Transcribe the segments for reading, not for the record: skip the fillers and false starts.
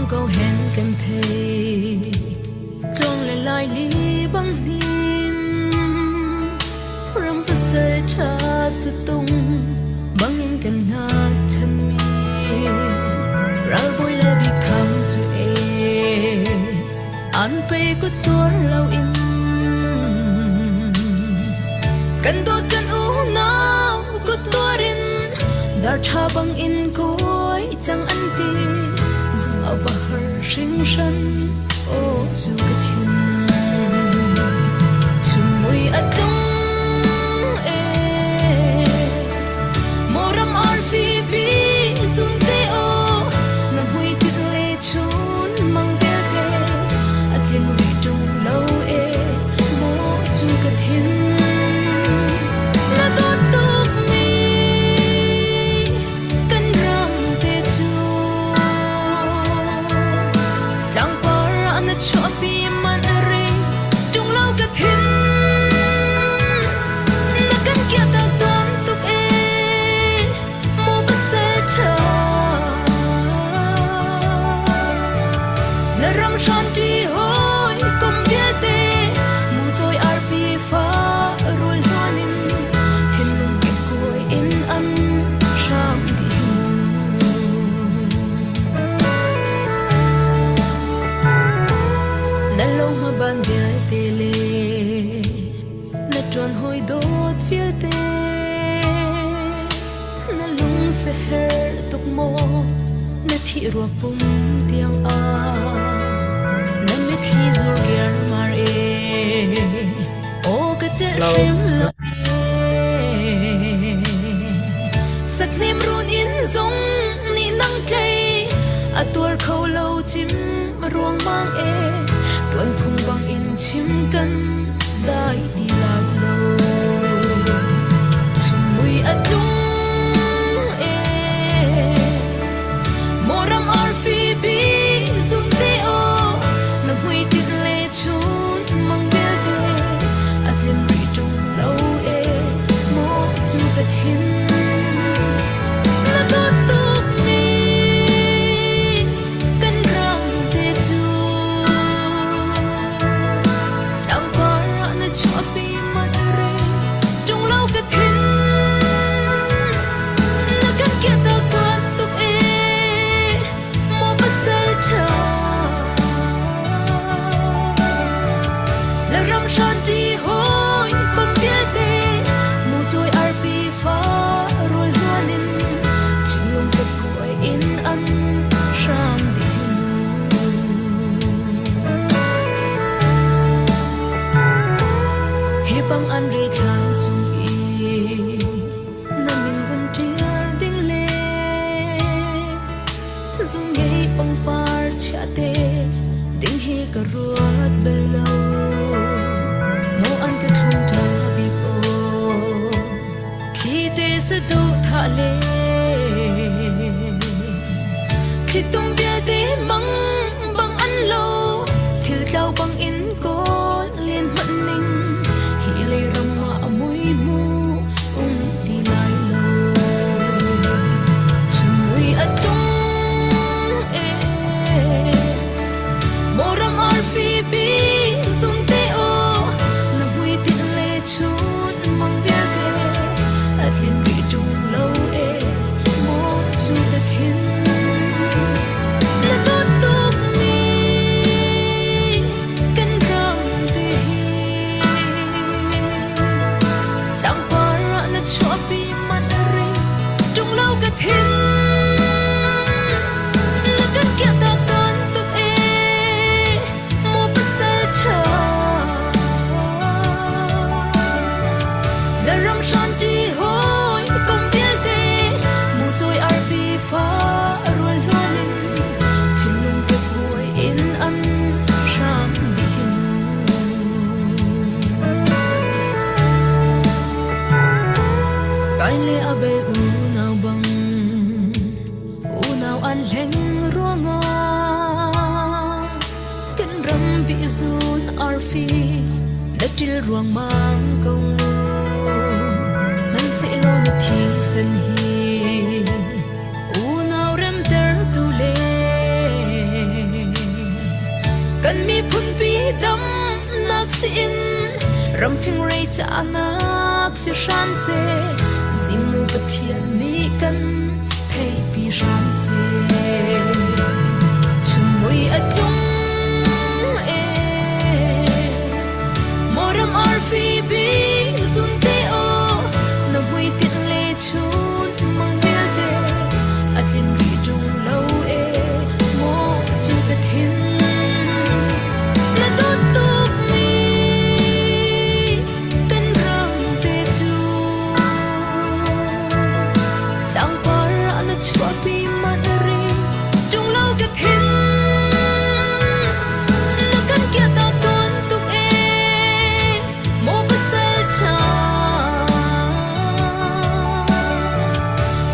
ko hen kan thei Tlawng le lai li bang hnin Ram pasal ṭha sutung bangin kan hngak thanmi Ralbawi le bikhang cu e an pe ku tuar loin Kan dawt kan unau kut tuarin dar ṭha bangin kawi cang an ti Zung a va har hringhran aw cu ka thin Chun mui a tlung e Moram arfi bi zun te aw na mui tik le chun mang vialte a tling rih ṭung lo e maw cu ka thin na dawt tuk mi kan ram te cu tlangpar ah na chuahpi man a ring ṭung lo ka thin na kan kiahtak tuan tuk e maw pasal ṭha na ram hran ṭi hawi kum vialte mucawi arpi fa rul hluan in thinlung kekkuai in an hram dih. Na lohma ban vialte le na ṭuan hawi dawt vialte na lung siaherh tuk maw na thih rua pum tiang ah na mitthli zur germar e aw ka celh hrim lo e sakhnem run in zong nih nang tlei a tuar kho lo cim ruangmang e tuan phung bang in chim kan dai ti lai lo chumui a tlung e moram arfi bi zum te o na mui tin le chun mang vialte a tlin ri tung lo e mo chu ka thin na dawt tuk mi kan ram te cu tlangpar ah na chuahpi mat re ṭung lo ka thin na kan kiahtak tuan tuk e maw pasal ṭha na ram hran ṭi hawi kom vialte mucawi arpi fa rawl hluan in thinlung ka kuai in an hram dih. Hi bang an re thlan chung i na min vun ṭial ding le zung ngei pangpar chia te ding hi ka ruat bal lo maw an ka thlum ṭha bik aw thli te saduhthah le thlitum vialte mang bang an lo thil tlau bang in kawl len hmanh ning hi lei ram ah a mui mu um ti lai lo chumui a tlung e moram arfi bi zun te o na hui tin le chun mang vialte a tlin rih ṭung lo e maw cu ka thin na dawt tuk mi kan ram te hi tlangpar ah na chuahpi man a ring ṭung lo ka thin na kan kiahtak tawn tuk e maw pasal ṭha na ram hran ṭi hawi kum vialte mucawi arpi fa rual hluan in thinlung kepuai in an hram dih. Kai le a bel unau bang unau an hleng ruangah kan ram bihzun arfi na ṭil ruangmang ko mu hmanhsehlaw na thisen hi unau remtertu le Ramfing rei cahnak si hram seh, Zingnu Pathian nih kan theihpi hram seh. Chunmui a tlung ee, maw ram arfi bi zun te aw, na hmuitinh le chun mang vialte a tlin rih ṭung lo ee, maw cu ka thin. Na dawt tukmi kan ram te cu tlangpar ah na chuahpi manh ri ṭung lo ka thin. Na kan kiahtak tuan tuk ee maw pasal ṭha.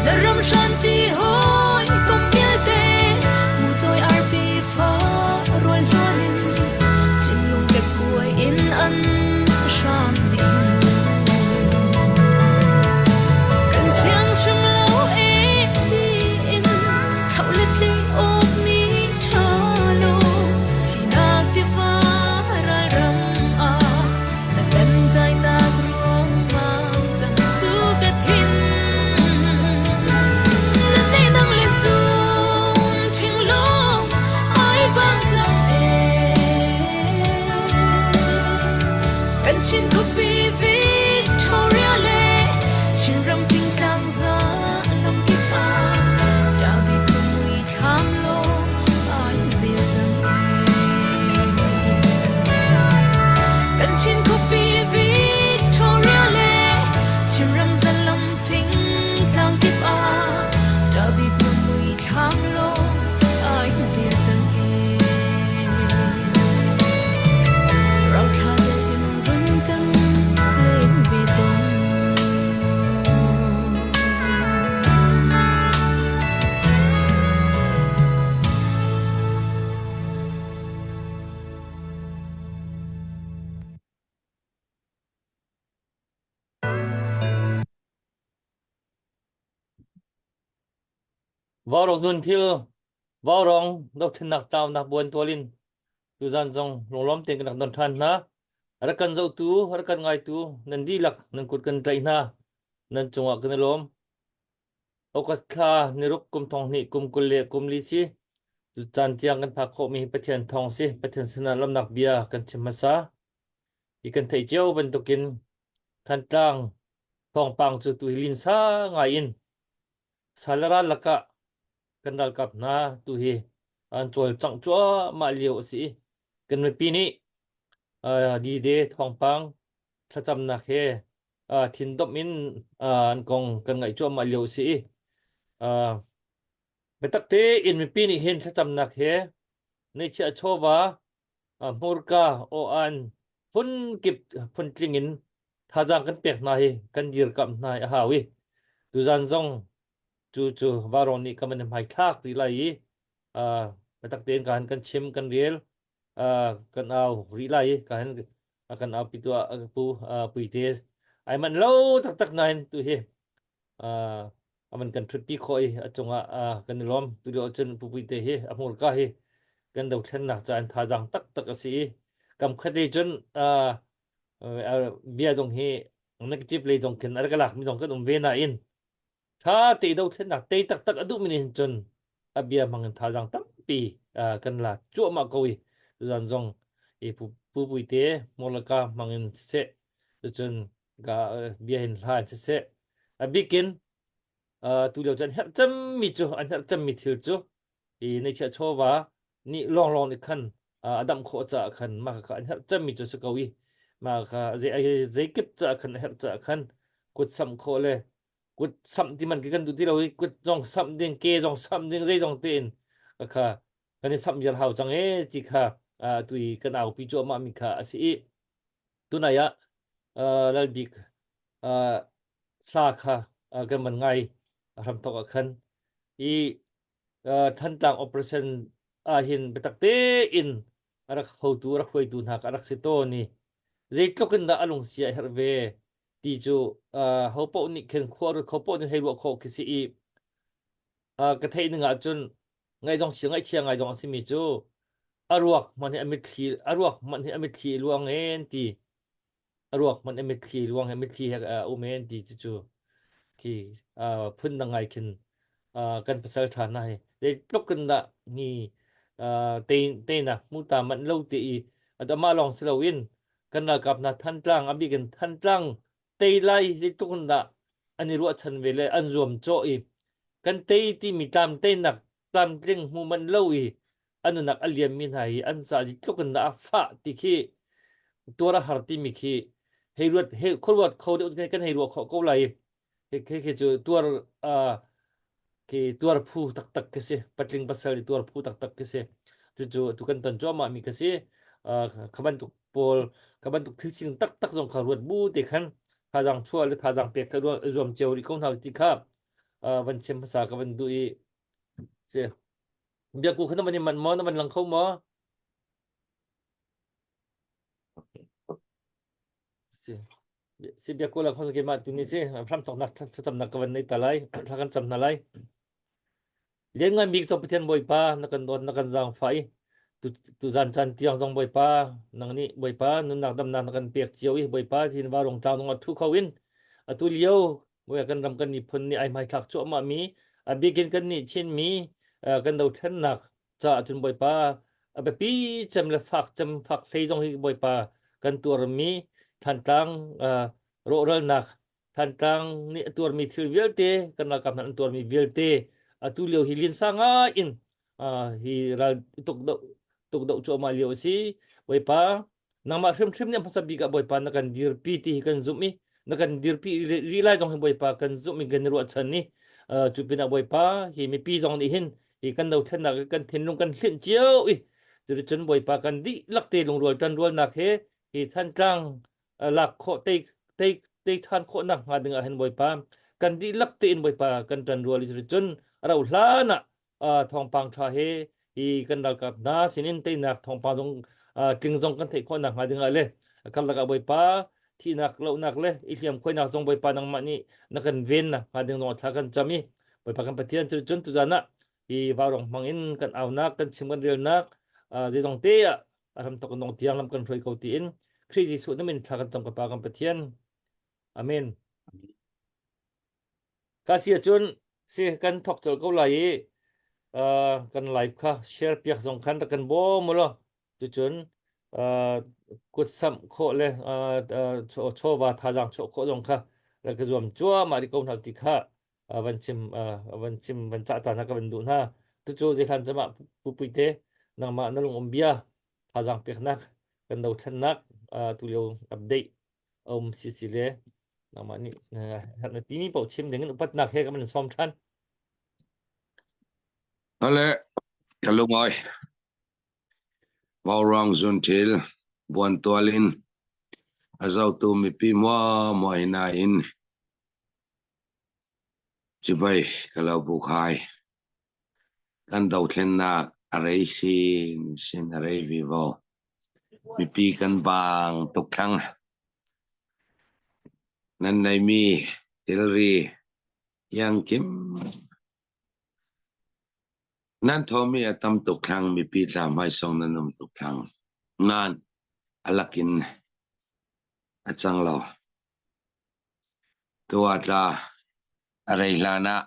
Na ram hran ṭi hawi kum vialte mucawi arpi fa rual hluan in thinlung kekkuai in an hram dih. Kan siang hrim lo e tiin thlauh le tli awk ni ṭha lo thinak tiva ralram ah na kan dainak ruangmang cang cu ka thin. Na nehnang le zum thinglung ai bang cang ee. Kan Chin khuapi Victoria le Chinram fingtlang za lamkip ah ṭahbi mui thlam lawng ai zel cang ee. Kan Chin khuapi Victoria le Chinram zalam fingtlang kip ah ṭahbi mui thlam lawng ai zel cang ee. Rauthla del in run kan len ve tawn. Vaurawng zun thil vaurawng dothlennak tlaunak buan tual in tuzan zong lunglawm tein kan rak don ṭhan hna. A rak kan zohtu, a rak kan ngaitu nan dihlak nan kut kan tlaih hna. Nan cungah kan i lawm. August thla niruk kum thong hnih kum 20 le kum li si. Cu caan tiang kan phak khawhmi hi Pathian thawng si. Pathian sinah lawmhnak bia kan chim hmasa. Hi kan theih cio bantukin Thantlang thawngpang cu tu hi linsa ngai in sal le ral lakah kan ralkap hna tu hi an cawlcangh cuahmah lio a si i kan mipi nih uh, dide thawngpang thlacamnak he uh, thindomh in uh, an kong kan ngaih cuahmah lio a si i uh, biatak tein mipi nih hin thlacamnak he neihchiah chawva uh, hmurka aw-an phunkip phuntling in thazaang kan pek hna hi kan dirkamh hna hi a hau i tuzan zong cu cu varawng nih kan van i hmaithlak rih lai i uh, biatak tein ka han kan chim kan rel uh, kan au rih lai i ka han kan au pi tu pu uh, puite ai man lo taktak nain tu hi uh, aman kan ṭhutpi khawh i a cungah uh, kan i lawm tu lio cun pu puite hi a hmurka hi kan dothlennak ca in thazaang taktak a si i kam khat lei cun uh, bia zong hi negative lei zong khin a rak lak mi zong kan um ve nain tha te dothlennak tei taktak a duh mi nih cun a bia hmang in thazaang tampi kan la cuahmah ko i tuzan zong i pu puite morlaka hmang in siseh cun ka bia hin hla in siseh a bikin tu lio cu an herh cemmi cu an herh cemmi thil cu i neihchiah chawva nih lawnglawng nih khan a damh khawh caah khan mah kha an herh cemmi cu a si ko i mah kha zeikip caah khan a herh caah khan kut samh khawh le kut samh ti man khi kan duh ti lo i kut zong samh ding ke zong samh ding zeizong tein kha kan i samh viar hau cang e ti kha tu i kan aupi cuahmah mi kha a si i tunai ah Lalbik hla kha kan man ngai hramthok ah khan i Thantlang operation ah hin biatak tein a rak hotu rak hruaitu hna ka rak si tawn i zeitluk in dah a lungsia a herh ve ti cu ho paoh nih khin khua ruat kho paoh nih hei ruah khawh khi si i ka theih ning ah cun ngaihzong chia ngaihchia ngai zong a simi cu a ruak hmanh hi a mitthli a ruak hmanh hi a mitthli luang en ti. A ruak hmanh a mitthli luang he mitthli he a um en ti cu cu khi phun dang ngai khin kan pasal ṭha hna hi zeitluk in dah ni teinak hmu ta manh lo ti i amah lawng si loin kan ralkap hna Thantlang a bik in Thantlang tei lai zeitluk in dah an i ruahchan ve le an zuamcawh i kan tei timi tlam teinak tlamtling hmu manh lo i an nunnak a liammi hna hi an ca tluk in dah a fah ti khi tuar a har timi khi hei ruat hei khuaruat kho deuh kan hei ruah khawh ko lai khi khi cu tuar khi tuar phu taktak khi si patling pasal i tuar phu taktak khi si cucu tu kan ton cuahmah mi khi si kha bantuk pawl kha bantuk thil sining taktak zong kha ruat bu te khan thazaang chuah le thazaang pek kha zuam cio rih ko hna ti kha van chim hmasa ka van duh i si biaku kha na van i manh maw na van lang kho maw si si biaku lang kho ke ma tu ni si hram thoknak thlacamnak ka van nei ta lai thla kan cam hna lai Lianngan bik cu Pathian Bawipa na kan dawt na kan zaangfah i tu zan caan tiang zong Bawipa nang nih Bawipa nunnak damnak na kan pek cio i Bawipa thin varung tlang zong ah thu kho in atu lio Bawipa kan ram kan miphun nih ai hmaithlak cuahmah mi a bikin kan nih Chinmi kan dothlennak caah cun Bawipa a biapi cem le fak cem fak hlei zong hi Bawipa kan tuarmi Thantlang rawhralnak Thantlang nih a tuarmi thil vialte kan ralkap hna an tuarmi vialte atu lio hi linsa ngai in hi ral tuk doh tuk doh cuahmah lio a si Bawipa nangmah hrimhrim nih hmasa bik ah Bawipa na kan dirpi ti hi kan zumh i na kan dirpi rih lai zong hi Bawipa kan zumh i kan i ruahchan i cu pinah Bawipa hi mipi zong nih hin hi kan dothlennak kan thinlung kan hlinh cio i cuticun Bawipa kan dihlak te lungrual ṭanrualnak he hi Thantlang lak khawh tei tei tei ṭhan khawhnak hnga ding ah hin Bawipa kan dihlak tein Bawipa kan ṭanrual i cuticun a rauh hlan ah thawngpang ṭha he hi kan ralkap hna sinin teinak thawngpang zong tling zong kan theih khawhnak hnga ding ah le karlak ah Bawipa thihnak lohnak le i hliamkhuainak zong Bawipa nangmah nih na kan ven nak hnga ding zong thla kan cam i Bawipa kan Pathian cu cun tuzan ah hi vaurong hmang in kan aunak kan chim kan relnak zeizong te ah a ram tok nong tiang lam kan hruai ko tiin Khrih Jesuh na min thla kan cam ka pa kan Pathian amen Ka si ahcun si kan thawk colh ko lai i kan live kha share piak zong khan rak kan bawm u law cucun kut samh khawh le chawva thazaang chuah khawh zong kha rak ka zuam cuahmah rih ko hna ti kha van chim van chim van cah ta hna ka van duh hna. Tucu zeihlan cemah pupuite nangmah na lung um bia thazaang peknak kan dothlennak tulio update a um si si le nangmah nih na timi paoh chim ding in upatnak he kan sawm ṭhan. Ale ka lungoi Vauruang zunthil buantual in a zotu mipi mua mua hina in cibai ka lo buk hai. Kan dothlennak a rei sin sin a rei vivo. Mipi kan baang tuk thlang. Nan neimi thilri iangkim nan thawmi a tam tuk thlang mipi tla hmaisong nan um tuk thlang. Nain a lakin a cang lo. Tua tla a rei hlan ah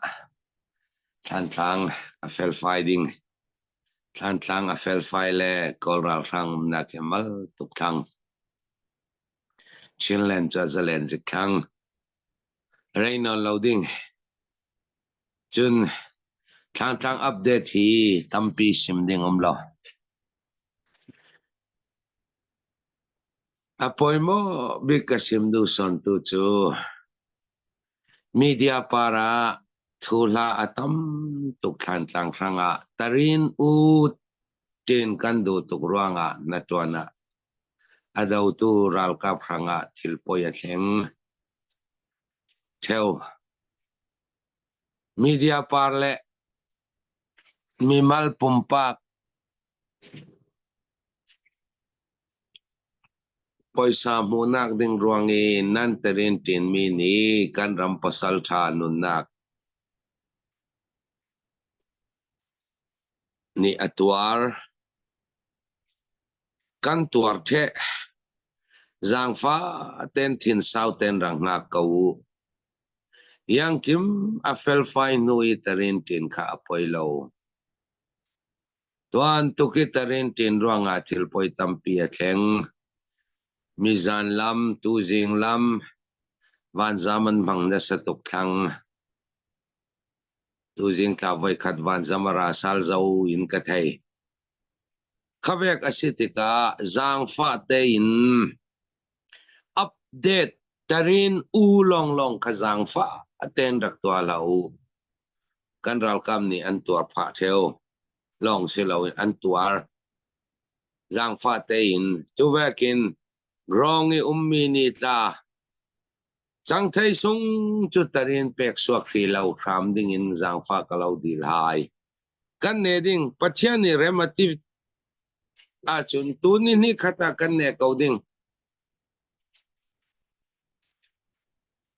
Thlantlang a felfai ding. Thlantlang a felfai le Kawl ralhrang umnak hi mal tuk thlang. Chinland cu a zalen zik thlang. Rei nawn lo ding. Cun Thlantlang update hi tampi sim ding um lo. A poimaw bik ka sim duh sawn tu cu Media par ah thuhla a tam tuk Thlantlang hrangah tarin u tiin kan duh tuk ruangah na ṭuan ah a dotu ralkap hrangah thil poi a thleng. Ṭheo. Media par le mimal pumpak Puaisa hmuhnak ding ruang i nan terin ṭinmi nih kan ram pasalṭha nunnak nih a tuar. Kan tuar ṭheh. Zaangfah ten thin sau ten rang hngak ko u. Iangkim a felfai hnu i tarin ṭin kha a poi lo. Tuan tuk i tarin ṭin ruangah thil poi tampi a thleng. Mizan lam, tuzing lam, vanzam an hmang nasa tuk thlang. Tuzing thla voikhat vanzam a ra sal zo in ka thei. Khavek a si tikah zaangfah tein update tarin u lawnglawng kha zaangfah tein rak tuah hlah u. Kan ralkap nih an tuar phah theo. Lawng si loin an tuar. Zaangfah tein cu vekin rawng i ummi nih tla Cangthei sung cu tarin pek suak hri lo hram dingin zaangfah ka lo dil hai. Kan ne ding Pathian nih rem a ti ahcun tuni ni khat ah kan ne ko ding.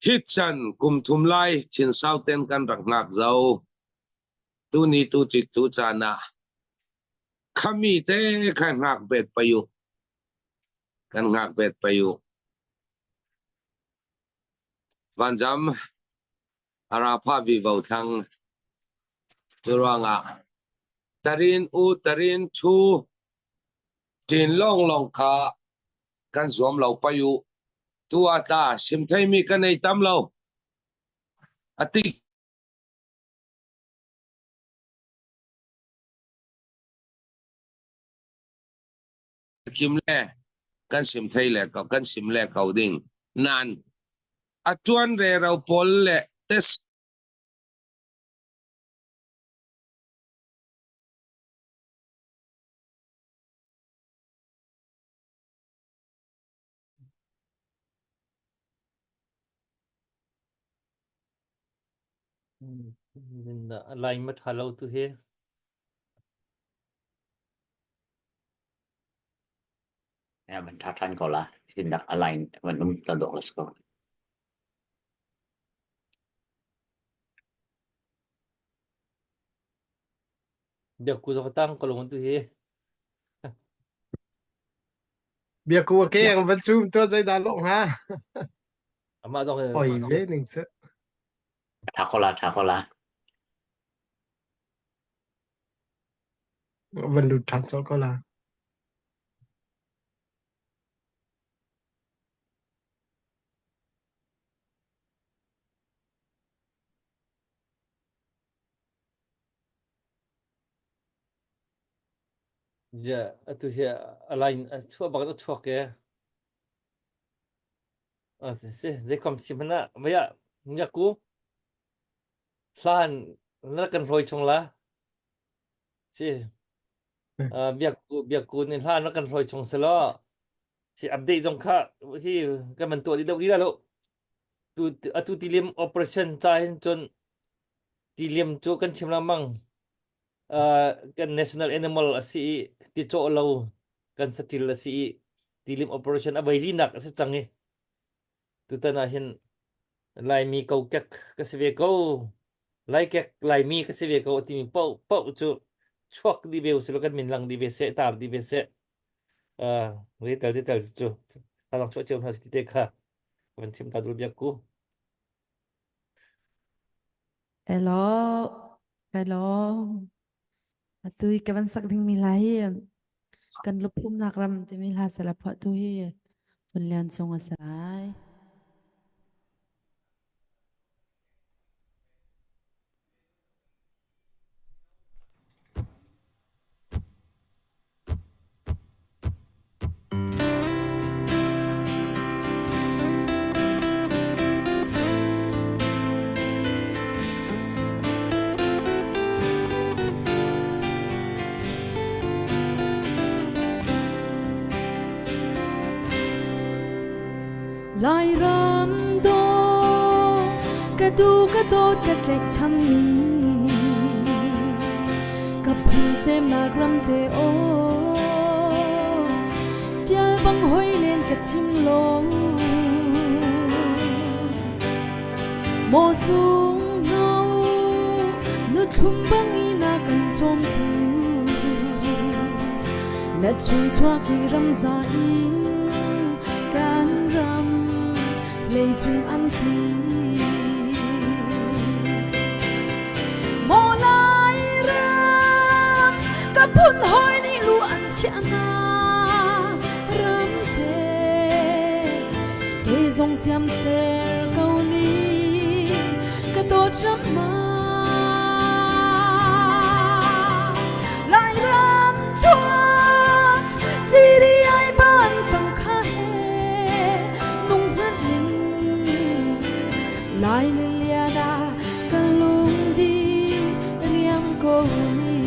Hi chan kum thum lai thinsau ten kan rak ngak zo. Tuni tu cik tu caan ah khami te kha ngak bet payu. Kan ngak bet payu. Vanzam Arapha vivo thlang cu ruangah tarin u tarin thu ṭin lawnglawng kha kan zuam lo pei u. Tu ah tla sim theimi ka nei tam lo. Ati kim le kan sim thei le ko kan sim le ko ding nan a tuan re ro pawl le test Line ma ṭha lo tu hi. Ya, van ṭha ṭhan ko la. Tindak align van um ta dawh let's go. Biakku zong tang ko lo tu hi. Biakku a keng van cum to zeidah lawh hnga? Amah zong Hoi ve ning cu. Ṭha ko la, ṭha ko la. Van lut ṭhan colh ko la. Ja, atu hi a line a chuah bak a chuak e. A si si, zeikom si hmanh ah, vaya, nyaku, hlan na kan hlawi chung la. Si, biakku biakku nih hlan na kan hlawi chung selaw, si update zong kha hi kan man tuah dih deuh rih lo. Tu atu tilim operation ca hin cun tilim cu kan chim lengmang. Uh, kan national animal a si i ti cawh lo kan satil a si i tilim operation a voi linak a si cang i tutan ah hin Laimi kokek ka si ve ko Laikek Laimi ka si ve ko timi paoh paoh cu chuak dih ve usih law kan min lang dih ve seh tar dih ve seh uh, zeital zeital cu thazaang chuah cio hna si ti te kha van chim ta dul biak ku Hello, hello. Atu hi ka van sak dingmi hla hi kan luphumnak ram timi hla sala phuahtu hi Phun Lian Cung a si lai. Lairam dawh ka du ka dawt ka tlaihchanmi ka phun semnak ram te aw tial bang hoi len ka chim lo maw sung no nu thlum bang ina kan chawmtu na chung chuak i ramza in kan. Leicung an tli. Maw Lairam ka phun hawi nih lu an chiah hna ram te kei zong siam ser ko ni ka dawt ram ma Lairam chuak ciri ai ban fang kha he nung hmat ning Lai liana ka lung di riam ko ni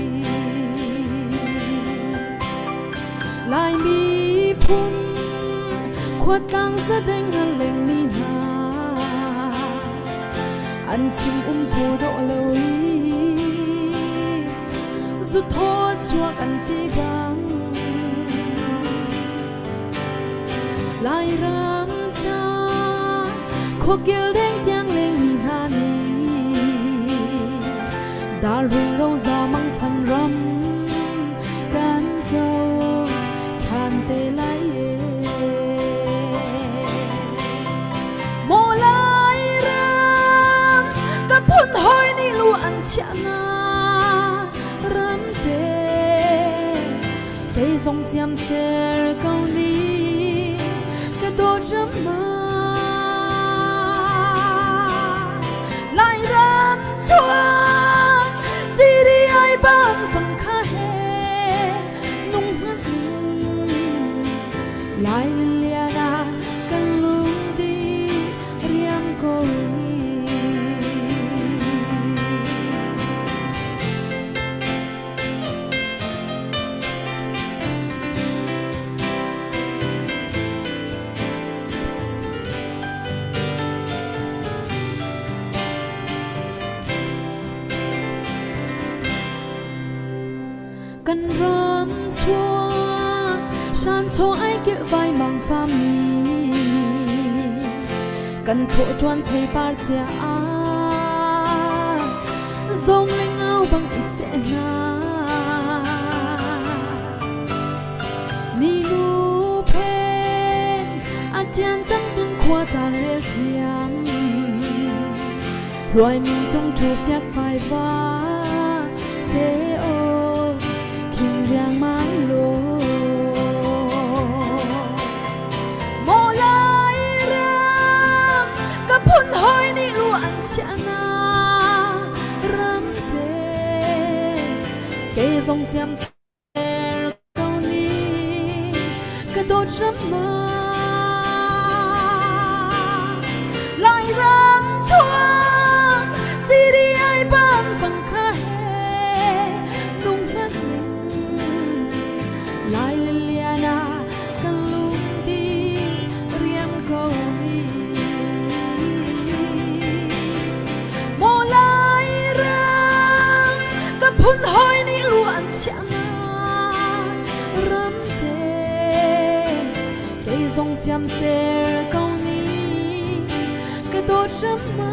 Lai miphun khuatlang zadeng a lengmi hna an chim um pu dawh lo i zu thaw chuak an ti bang Lairam ca khuakil deng tiang lengmi hna nih dal rung roza mang chan ram kan co ṭhan te lai e. Maw Lairam ka phun hawi nih lu an chiah na ram te kei zong ciam ser ko ni ka dawt ram ma Lairam chuak ciri ai ban fang kha he nung hmat Lai liana kan lung di riam ko ni. Kan ram chuak shan cho ai kil vai mang fa mi kan thawh ṭuan thei par chia zong le ngau bang i seh hna ni nu phen a ṭian cang tin khua caan rel thiam ruai min cung ṭhu fiak fai va te o khing riang mang lo Maw Lairam ka phun hawi nih lu an chiah na ram te kei zong ciam ser ko ni ka dawt ram ma Lairam chuak ciri ai ban fang kha he nung hmat ning Lai liana kan lung di riam ko ni Maw lai ram ka phun hawi nih lu an chiah na ram te kei zong chiam ser ko ni ka dawt ram ma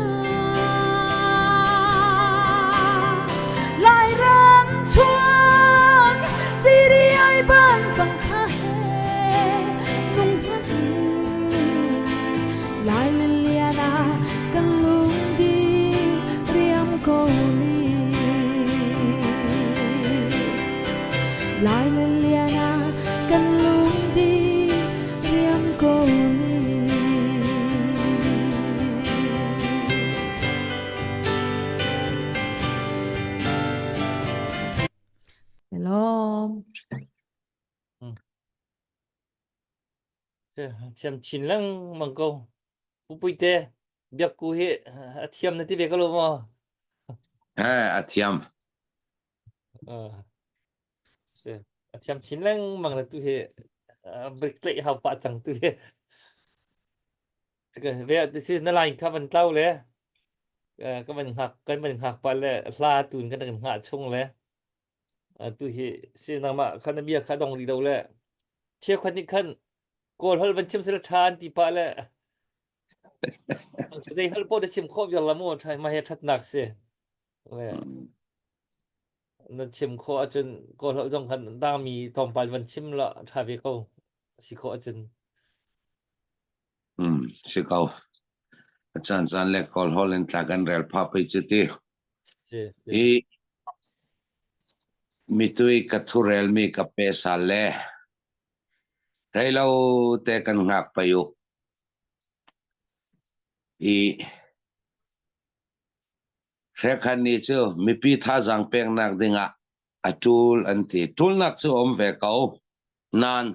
Lairam chuak ciri ai ban fang kha he nung hmat Lai liana kan lung di riam ko ni Lai liana kan lung di riam ko ni Hello. Thiam chin lengmang ko. Pupuite biakku hi a thiam na ti ve ko lo maw? He a thiam. A thiam chin lengmang na tu hi break tlaih hau pah cang tu hi. Ve si na line kha van tlau le ka van hngak kan van hngak pa le hla tun kan kan hngah chung le tu hi si nangmah khan na bia kha dong rih lo le cheukhat nih khan kawl hol van chim sila ṭha an ti pah le zei hol poh na chim khawh viar la mu ṭha ma he ṭhatnak si le na chim khawh ahcun kawl holh zong khan dangmi tlawmpal van chim la ṭha ve ko si khawh ahcun Mm, si ko. A caan caan le kawl hol in tla kan rel pha pei cu ti. Si si. I mitui ka thurel mi ka pe sal le rei lo te kan hngak pei u. I Hrekhan ni cu mipi thazaang peknak dingah a ṭul an ti. Ṭulnak cu a um ve ko. Nain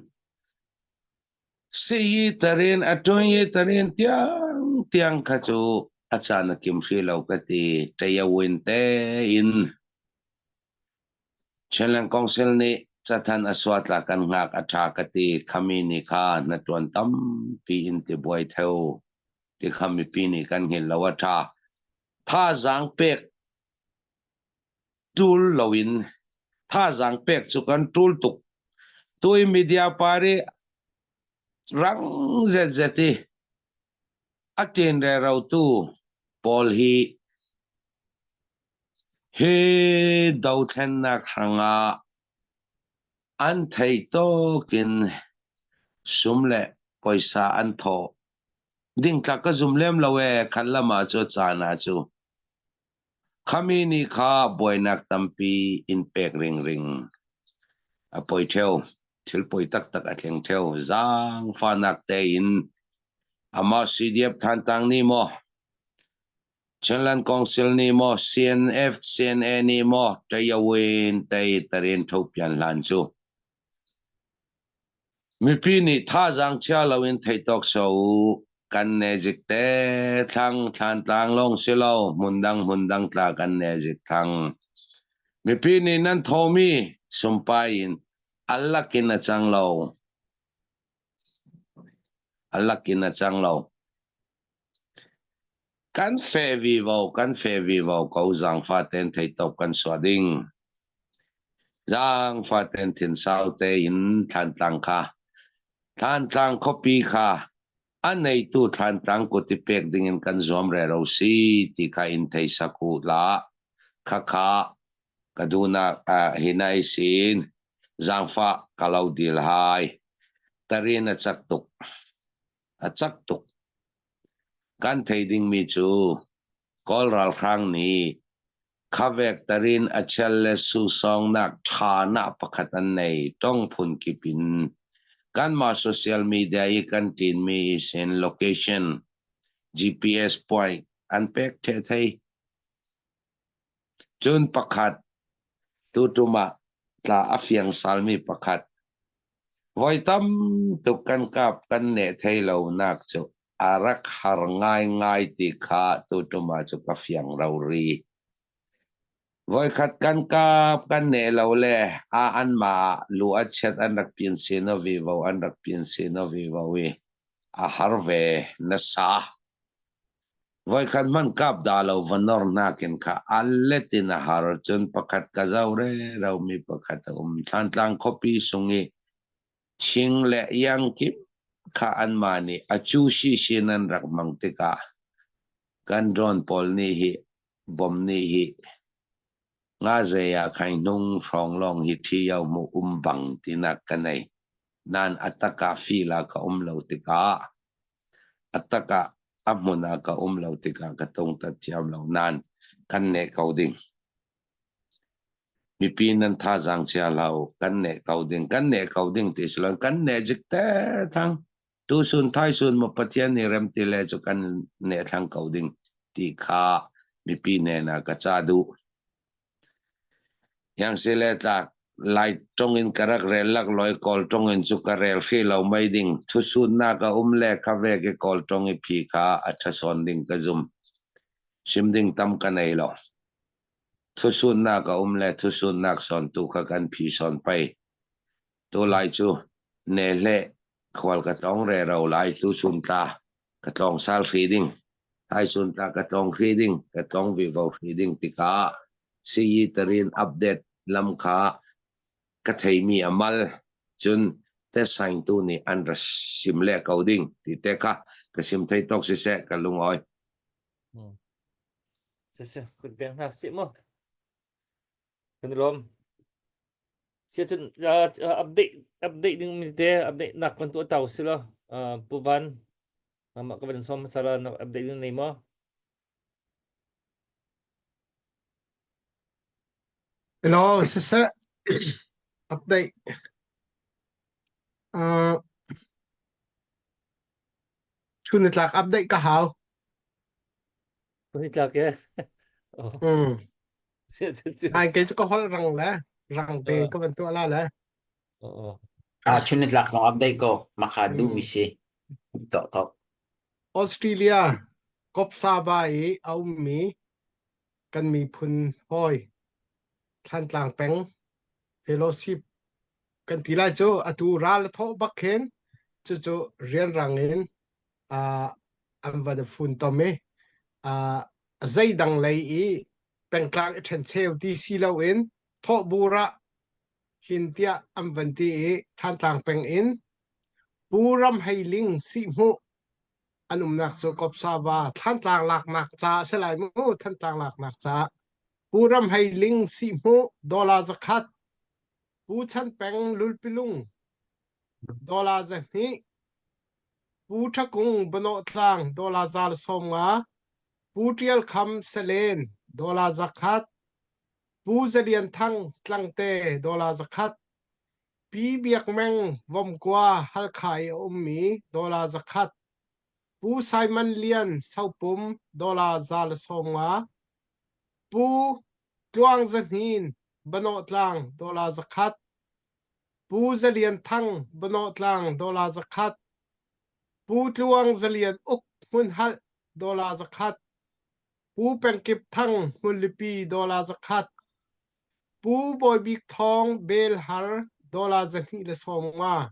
siyi tarin a ṭunyi tarin tiang tiang kha cu a caan a kim hri lo ka ti. Ṭayawin tein Chinland Council nih cathanh a suatla kan hngak a ṭha ka ti. Khami nih kha na ṭuan tampi in ti buai theu. Ti kha mipi nih kan hngilh lo a ṭha. Thazaang pek ṭul loin thazaang pek cu kan ṭul tuk. Tui media pari rang zetzet i a ṭin rerotu pawl hi hi dothlennak hrangah an theih tawk in sum le poisa an thawh. Dingtlak ka zum lem lo ee khat lam ah cu caan ah cu. Khami nih kha buainak tampi in pek ringring a poi ṭheo. Thil poi taktak a thleng ṭheo. Zaangfahnak tein amah CDF Thantlang nih maw Chinland Council nih maw CNF CNA nih maw Tayawin tei tarin thopian hlan cu Mipi nih thazaang chia loin theih tawk sawh u. Kan nezik te thlang Thlantlang lawng si lo hmundang hmundang tla kan nezik thlang. Mipi nih nan thomi sumpai in allak in a cang lo. Allak in a cang lo. Kan fe vivo, kan fe vivo ko zaangfah tein theitawk kan suah ding. Zaangfah tein thinsau tein Thlantlang kha Thlantlang khuapi kha a neitu Thlantlang kut i pek dingin kan zuam rero si ti kha in thei sak u la. Khakha ka duhnak ah hinai sin zaangfah ka lo dil hai. Tarin a cak tuk. A cak tuk. Kan thei dingmi cu Kawl ralhrang nih khavek tarin a chel le susawngnak ṭha nak pakhat an nei tong phun kip in kanmah social media i kan ṭinmi sin location GPS point an pek ṭhe thei. Cun pakhat tutum ah tla a fiang salmi pakhat Voi tam tuk kan kap kan neh thei lonak cu a rak har ngaingai ti kha tuṭum ah cu ka fiang rori. Voikhat kan kap kan neh lo le a anmah lu a chiat an rak pin sin o vivo an rak pin sin o vivo i a har ve nasa. Voikhat hmanh kap dah lo va nor nakin kha a let in a har cun pakhat ka zoh rero mi pakhat a um. Thlantlang khuapi sung i Ching le Iang kip kha anmah nih a cu sisin an rak hmang tikah kan drone pawl nih hi bom nih hi nga zei ah khain hnung hrawng lawng hi ṭhi yo mu um bang tinak ka nei. Nain a tak ah feel ah ka um lo tikah a tak ah a hmun ah ka um lo tikah ka tungtat thiam lo nain kan neh ko ding. Mipi nan thazaang chia hlah u kan neh ko ding kan neh ko ding ti si lo kan neh zik te thang tusun thaisun maw Pathian nih rem ti le cu kan neh thlang ko ding ti kha mipi nen ah ka ca duh. Yang si le tlak Lai tong in ka rak rel lak loi Kawl tong in cu ka rel hri lo mei ding thusunnak a um le kha ve ke Kawl tong i phi kha a ṭhasawn ding ka zum. Sim ding tam ka nei lo. Thusunnak a um le thusunnak sawn tu kha kan phi sawn pei. Tu lai cu ne hle khual ka tlong re ro lai tu sun tla ka tlong sal hri ding. Hai sun tla ka tlong hri ding ka tlong vivo hri ding tikah siyi tarin update lam kha ka theimi a mal cun te saing tu nih an ra sim le ko ding ti te kha ka sim thei tawk siseh ka lungawi. Siseh kun peng hna sih mu. Kan i lawm. Sia cun update update ding mi te update nak kan tuah tau si lo. Pu Van. Nangmah ka van sawm hmasa la na update na nei maw? Hello, siseh. Update. Uh, chun tlak update ka hau. Chun tlak ke. Oh. Mm. Sia chu chu. Ai ke chu ka hol rang le. Rang te ka van tu ala le. Oh. Ah, chun tlak zong update ko. Makha du mi si. To ko. Australia Kopsaba i a ummi kan miphun hawi Thlantlang peng fellowship kan ti lai cu atu ral a thawh bak khin cucu rianrang in uh, an van funtom i uh, zeidang lei i pengtlang i ṭhencheu ti si loin thawhbur ah hin tiah an van ti i Thantlang peng in Pu Ram Hei Ling Sihhmuh an umnak cu Kopsava Thlantlang laknak ca a si lai mu Thantlang laknak ca Pu Ram Hei Ling Sihhmuh dollar zakhat Pu Chan Peng Lulpilung dollar 200 Pu Ṭha Kung Banawhtlang dollar 150 Pu Ṭial Kham Salen dollar 100 Pu Zalian Thang Tlangte dollar 100 Pi Biak Meng Vomkua Halkha i a ummi dollar 100 Pu Simon Lian Sopum dollar 150 Pu Tluang Za Hnin Banawhtlang dollar 100 Pu Za Lian Thang Banawhtlang dollar 100 Pu Tluang Za Lian Uk Hmunhalh dollar 100 Pu Pengkip Thang Hmunlipi dollar 100 Pu Bawi Bik Thawng Belhar dollar 250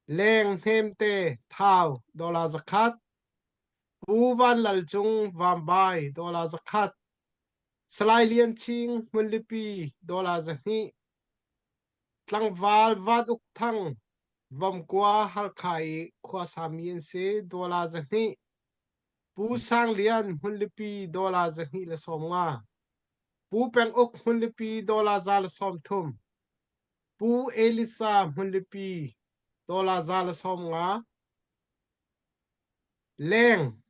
Leng Hnemte Thau dollar 100 Pu Van Lal Cung Vambai dollar 100 Salai Lian Ching Hmunlipi dollar 200 Tlangval Van Uk Thang Vomkua Halkha i khuasami an si dollar 200 Pu Sang Lian Hmunlipi dollar 250 Pu Peng Uk Hmunlipi dollar 130 Pu Elisa Hmunlipi dollar 150 Leng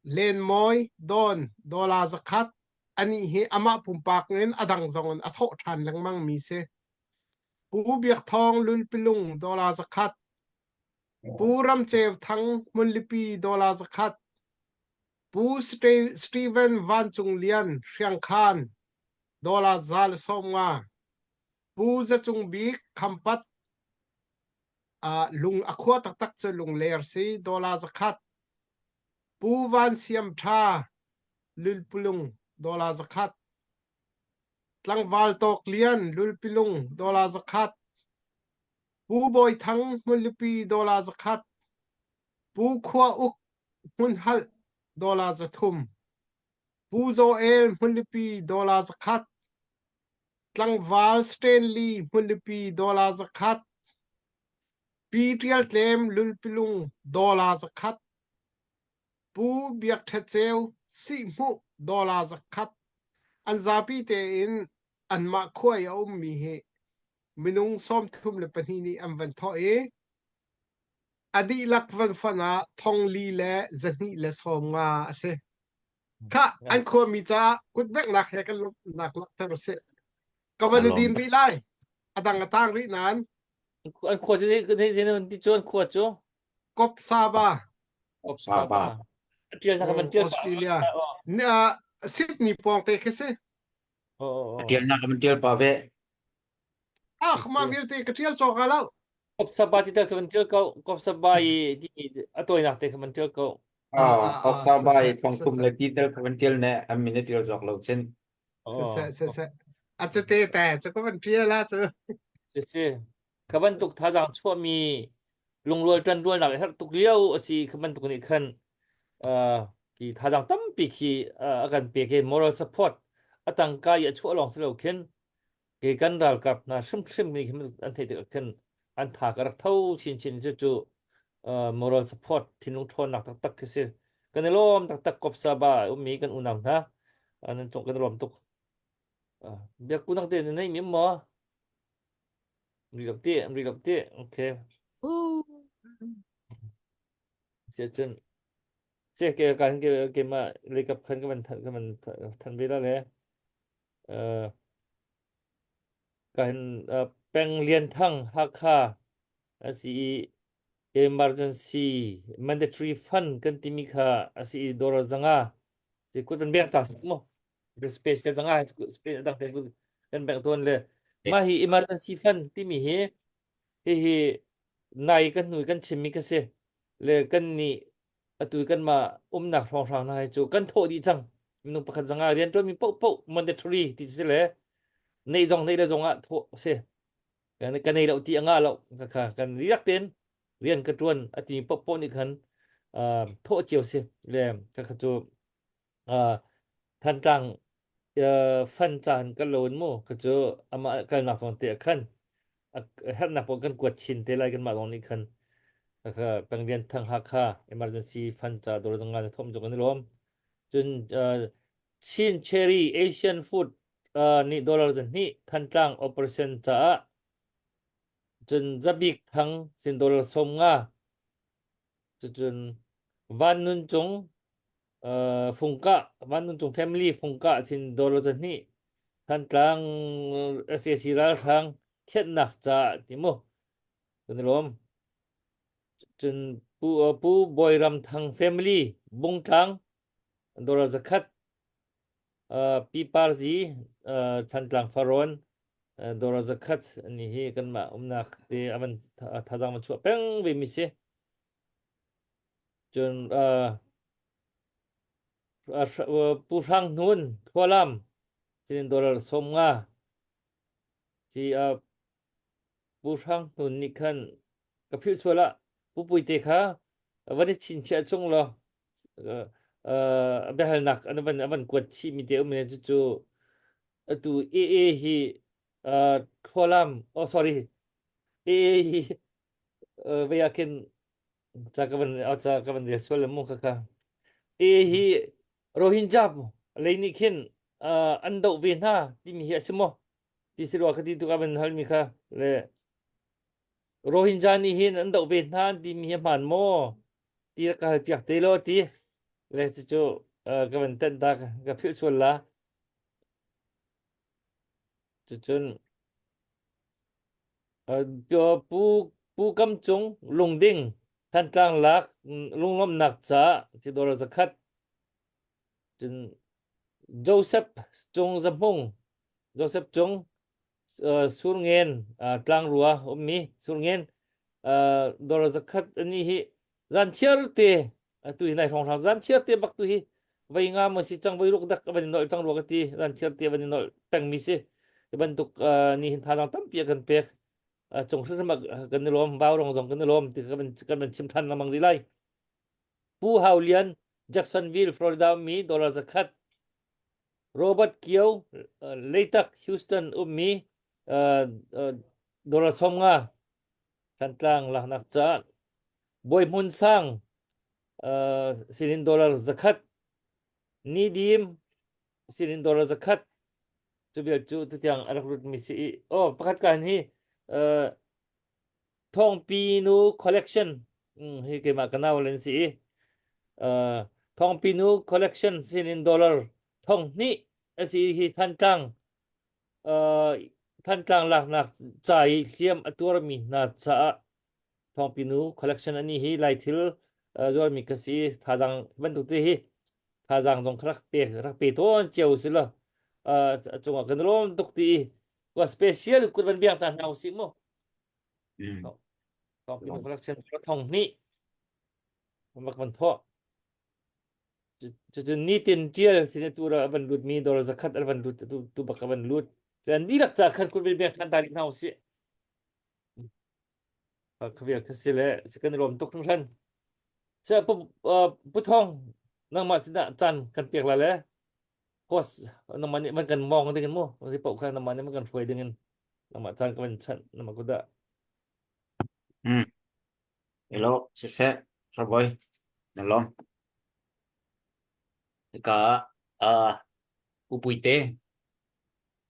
Lenmawi Dawn dollar 100 anih hi amah pumpak in a dang zong in a thawh ṭhan lengmang mi si. Pu Biak Thawng Lulpilung dollar 100 Pu Ram Ceu Thang Hmunlipi dollar 100 Pu Steven Van Cung Lian Hriangkhan dollar 150 Pu Za Cung Bik Khampat lung a khua taktak cu lungler si dollar 100 Pu Van Siam Tha Lulpulung dollar 100 Tlangval Tawk Lian Lulpilung dollar 100 Pu Bawi Thang Hmunlipi dollar 100 Pu Khua Uk Hmunhalh dollar 300 Pu Joel Hmunlipi dollar 100 Tlangval Stanley Hmunlipi dollar 100 Pi Ṭial Tlem Lulpilung dollar 100 Pu Biak Ṭha Ceu Sihhmuh dollar 100 An zapi tein anmah khua i a ummi hi minung 34 nih an van thawh i a dihlak van fon ah thong li le 250 a si. Khah an khuami caah kutbeknak he kan lawmhnak langhter usih. Ka van i din rih lai. A dang a tang rih nain. An khua cu zei ti cu an khua cu? Kop Saba. Kop Saba. A tial na ka van tial. Australia. Sydney pawng te khi si. A tial na ka van tial pa ve. Ah, mah vialte ka ṭial cawk ah lo. Kop Saba ti tal cu van ṭial ko. Kop Saba i a tawinak te kha van ṭial ko. Ah, Kop Saba i thongthum le ti tel kha van ṭial ne an min a ṭial zawk lo chin. Siseh, siseh. A cu te te cu ka van ṭial ah cu. Si si. Kha bantuk thazaang chuahmi lungrual ṭanrualnak i herh tuk lio a si kha bantuk nih khan uh, ki thazaang tampi khi uh, a kan pek i moral support a tangka i a chuah lawng si lo khin Ke kan ralkap hna hrimhrim nih khin an theih tikah khin an tha ka rak tho chinchin cu cu uh, moral support thinlung ṭhawnnak taktak khi si. Kan i lawm taktak Kopsaba ummi kan unau hna. Uh, nan cung kan i lawm tuk. Uh, biakku nak te na nei mi maw? Ri lok ti, ri lok ti. Okay. Siah cun. Se ke kan ke ke ma lekap khan ka van ka van than ve la le uh kan uh, Peng Lian Thang Hakha a si i emergency mandatory fund kan timi kha a si i dollar zanga si kut van bek ta mo space le zanga space dang te kan bek ton le ma hi emergency fund timi hi hi hi nai kan hnui kan chimmi ka si le kan nih atu kan mah umnak hrawnghrang hna hi cu kan thawh dih cang minung pakhat zanga rian ṭuanmi paohpaoh mandatory ti si le neih zong neih le zong ah thawh si kan ka nei lo ti a ngah lo ka kha kan riak ten rian ka ṭuan a timi paohpaoh nih khan thawh cio si le ka kha cu Thantlang fan caan kan lo in mu ka cu amah kalnak zawn te ah khan herhnak paoh kan kuat chin te lai kanmah zong nih khan kha Pengrian Thang Hakha emergency fund ca dawr zong ngan thom zong kan i lawm cun Chin Cherry Asian Food nih dollar zan hnih Thantlang operation caah cun Zabik Thang sin dollar 50 cucun Van Nun Cung Uh, Fungkah, Van Nun Cung family Fungkah chin dollar zahnih Thantlang SAC ralhrang thianhnak ca ti mu kan i lawm. Cun Pu, uh, Pu Bawi Ram Thang family Bungtlang dollar zakhat uh, Pi Par Zi uh, Thantlang Farrawn uh, dollar zakhat ni hi kanmah umnak te avan thazang man chuah peng ve mi si. Cun uh, Pu Hrang Hnun Khualam cin dollar 50 ci uh, Pu Hrang Hnun nih khan ka philh sual ah Pu Puite kha van i chinchiah chung law uh, uh, biahalnak an van an van kuat chih mi te um ne cu atu AA hi uh, Khualam oh sorry AA hi uh, vei ah khin ca ka van ca ka van rel sual mu kha kha e hi Rohingya lei nih khin an doh ve hna timi hi a si maw ti si rua ka ti tu ka van hal mi kha le Rohingya nih hin an doh ve hna timi hi hmaan maw ti ka hal piak te lo ti le cucu ka van tenh ta ka philh sual la cucun Pu Pu Kam Cung Lungding Thantlang lak lunglawmhnak ca ti dollar zakhat cun Joseph Cung Zahmung Joseph Cung Surngen Tlangrua ummi Surngen dollar zakhat ani hi zan chiar te atu hi nai hrawnghrang zan chiar te bak tu hi voi nga maw si cang voi ruk dak van i nolh cang rua ka ti zan chiar te van i nolh pengmi si hi bantuk ni hin thazaang tampi a kan pek cung hrimhrim ah kan i lawm vau rong zong kan i lawm ti kan kan van chim than lengmang rih lai Pu Hau Lian Jacksonville Florida ummi dollar zakhat Robert Kio Leitak Houston ummi dollar 50 Thantlang laknak caah Bawi Hmun Sang uh, sinin dollar zakhat ni dim sinin dollar zakhat cu vial cu tutiang a rak lut mi si i oh pakhat kan hi uh, thongpi nu collection mm, hi keimah ka nau len si i uh, thongpi nu collection sinin dollar thong hnih a si hi Thantlang uh, Thantlang laknak ca i hliam a tuarmi hna caah Thawngpinu collection ani hi Laithil uh, zuarmi ka si thazang bantuk te hi thazang zong rak pe rak pe tawn cio si lo uh, cungah kan lawm tuk ti wa special kut van biang ta hna usih mu Thawngpinu collection thong hnih bak van thawh Cucun nitin ṭial sin atu ra a van lutmi dollar zakhat a van lut tu tu bak a van lut. An dihlak ca khan kun bek than ta rih hna usih. Khavial kha si le si kan i lawm tuk hringhran. Sia pu pu Thong nangmah sinah caan kan pek la le host nangmah nih van kan mong ding in mu si paoh kha nangmah nih van kan hruai ding in nangmah caan ka van chanh nangmah kudah. Mm. Hello, siseh, Raboy, na lawm. Ka uh, upuite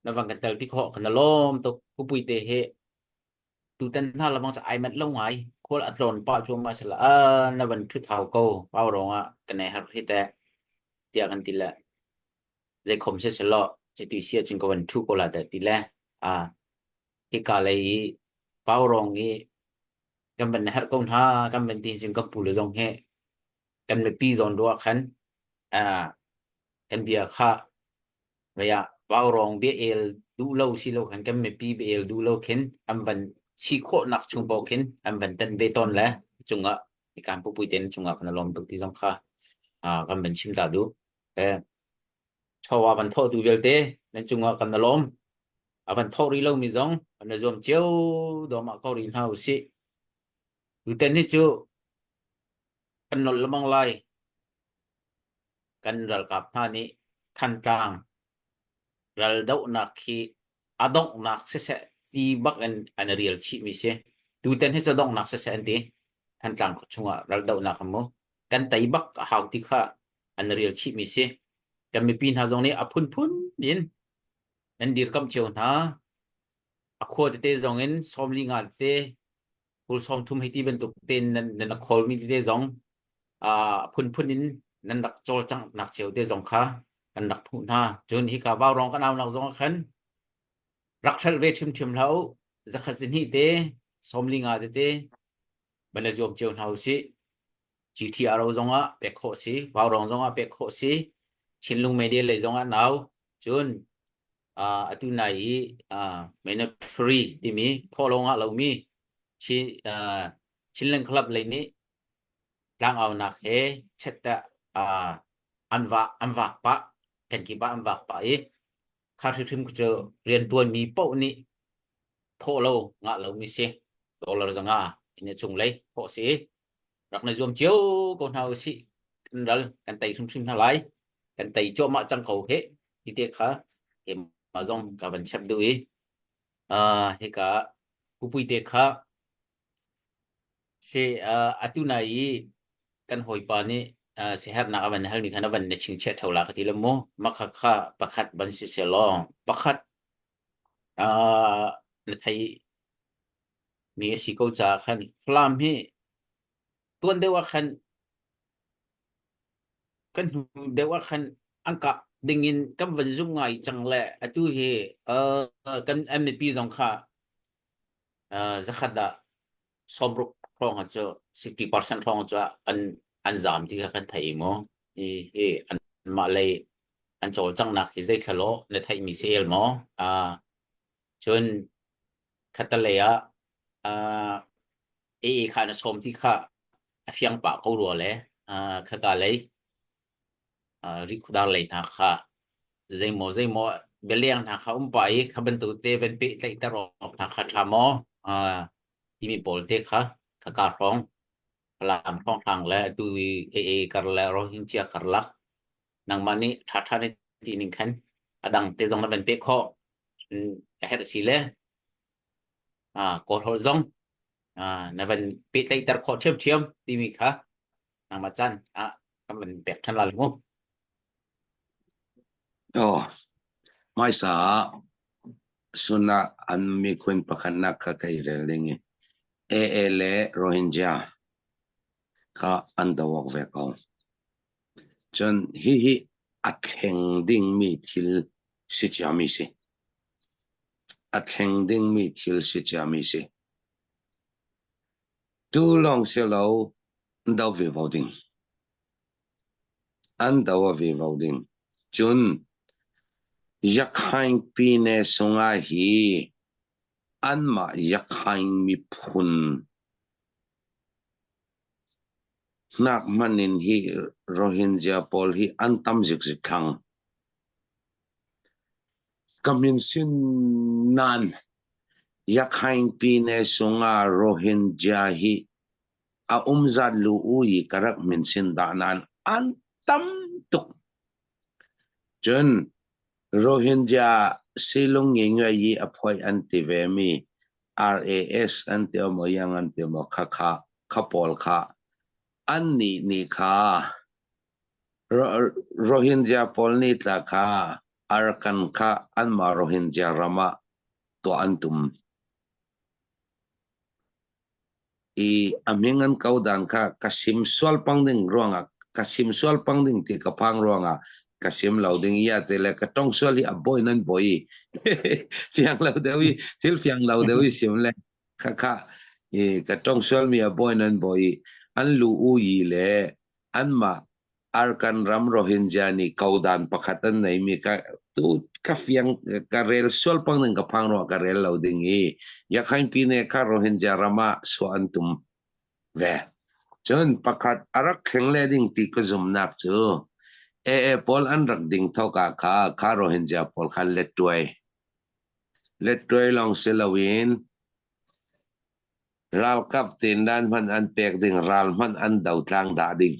na van kan tel pi khawh kan na lawm tuk upuite he tutan hna lamang cu ai manh lo ngai. Khual a tlawn pah cuahmah sila a na van ṭhut hau ko pau ruangah kan ei har hi teh tiah kan ti le zeikhom si selaw cuti si ahcun ka van ṭhu ko la dah ti le a hika lei i pau rong i kan van herh ko hna kan van ti cun kan pu le zong hi kan mipi zawn ruah khan a kan bia kha Vei ah vaurawng bia el duh lo si lo khan kan mipi bia el duh lo khin an van chi khawhnak chung paoh khin an van tenh ve tawn le cungah ikan pupui te cungah kan lawm tuk ti zong kha kan van chim ta duh. Eh chawa van thawh tu vialte nan cungah kan lawm. A van thawh rih lomi zong kan zuam cio dawm ah ko rih hna usih. Tutan ni cu kan nolh lemang lai. Kan ralkap hna nih Thantlang raldohnak hi a donghnak siseh ti bak in an i rial chihmi si. Tutan hi cu donghnak siseh an ti. Thantlang chungah raldohnak mu kan tei bak a hau ti kha an i rial chihmi si. Kan mipi hna zong nih a phunphun in nan dirkamh cio hna. A khua tete zong in sawmli nga tete kul 30 hei ti bantuk tein nan nan rak khawlmi tete zong a phunphun in nan rak cawlcanghnak cio te zong kha kan rak phuh hna. Cun hika vaurawng kan aunak zong ah khan rak hrelh ve ṭhimṭhim hlah u. Zakhat zihnih te, 45 tete van i zuam cio hna usih. GTRO zong ah pek khawh si, vaurawng zong ah pek khawh si, Chinlung Media lei zong ah nau. Cun uh, atu nai i uh, Manufactory timi thawhlawng ah lomi Chin, uh, Chinland Club lei nih tlangaunak he chette uh, an va an vak pah kan kip ah an vak pah i kha hrimhrim cu riantuanmi paoh nih thawh lo ngah lomi si dollar zanga in a chung lei thawh si rak na zuam cio ko hna usih kan ral kan tei hrimhrim hna lai kan tei cuahmah cang ko he ti te kha keimah zong ka van chep duh i uh, hika pupui te kha si uh, atu nai i kan hawipa nih uh, sihernak a van hal ni khan a van na chingchiah tho la ka ti le mu makha kha pakhat ban si se long pakhat uh, na thei mi a si ko ca khan Falam hi tuan deuh ah khan kan hnu deuh ah khan an kap ding in kan van zum ngai cang le atu hi uh, kan mipi zong kha uh, zakhat ah 60 hrawng cu 60% hrawng cu an an zam ti kha kan thei mu hi hi an mah lei an cawlcanghnak hi zeithla law na theih mi si el maw uh, cun khatalei ah uh, AA kha na sawm ti kha a fiang pah ko rua le uh, khaka lei uh, rikudar lei hna kha zeimaw zeimaw bialeng hna kha um pa i kha bantuk te van pehtlaihter awk hna kha ṭha maw uh, timi pawl te kha khaka hrawng Falam hrawnghrang le atu i AA kar le Rohingya karlak nangmah nih ṭhaṭha na ti ning khan a dang te zong na van peh khawh a herh si le ah Kawl holh zong ah na van pehtlaihter khawh ṭhiamṭhiam timi kha nangmah caan ah kan van pek ṭhan la mu. Oh, hmaisa ah sun ah an miphun pakhatnak kha kai rel ding i AA le Rohingya kha an do awk ve ko. Cun hihi a thleng dingmi thil si ciami si. A thleng dingmi thil si ciami si. Tu lawng si lo do ve vo ding. An do ve vo ding. Cun Yakhaing pine sungah hi anmah Yakhaing miphun Hnak hmanh in hi Rohingya pawl hi an tam zikzik thlang. Ka min sin nan Yakhaing pine sungah Rohingya hi a umzat lu u i ka rak min sin dah nan an tam tuk. Cun Rohingya silung ngi ngai i a phoi an ti ve mi RAS an ti maw yang an ti maw kha kha kha pawl kha an nih nih kha Rohingya pawl nih tla kha Arakan kha anmah Rohingya ram ah tuah an tum. I a min an ko dan kha ka sim sual pang ding ruangah ka sim sual pang ding ti ka phang ruangah ka sim lo ding ia te le ka tong sual hi a boy nan boy fiang lo deuh i thil fiang lo deuh i sim le kha kha i ka tong sual mi a boy nan boy an lu u yi le an ma Arkan ram Rohingya nih kodan pakhat an nei mi ka tu ka fiang ka rel sual pang ning ka phang ro ka rel lo ding i Yakhain pine kha Rohingya rama so an tum ve cun pakhat arak thleng le ding ti ka zum nak cu AA pawl an rak ding thoka kha kha Rohingya pawl khan let tuai let tuai long si loin Ralkap tindan hmanh an pek ding, ral hmanh an dotlang dah ding.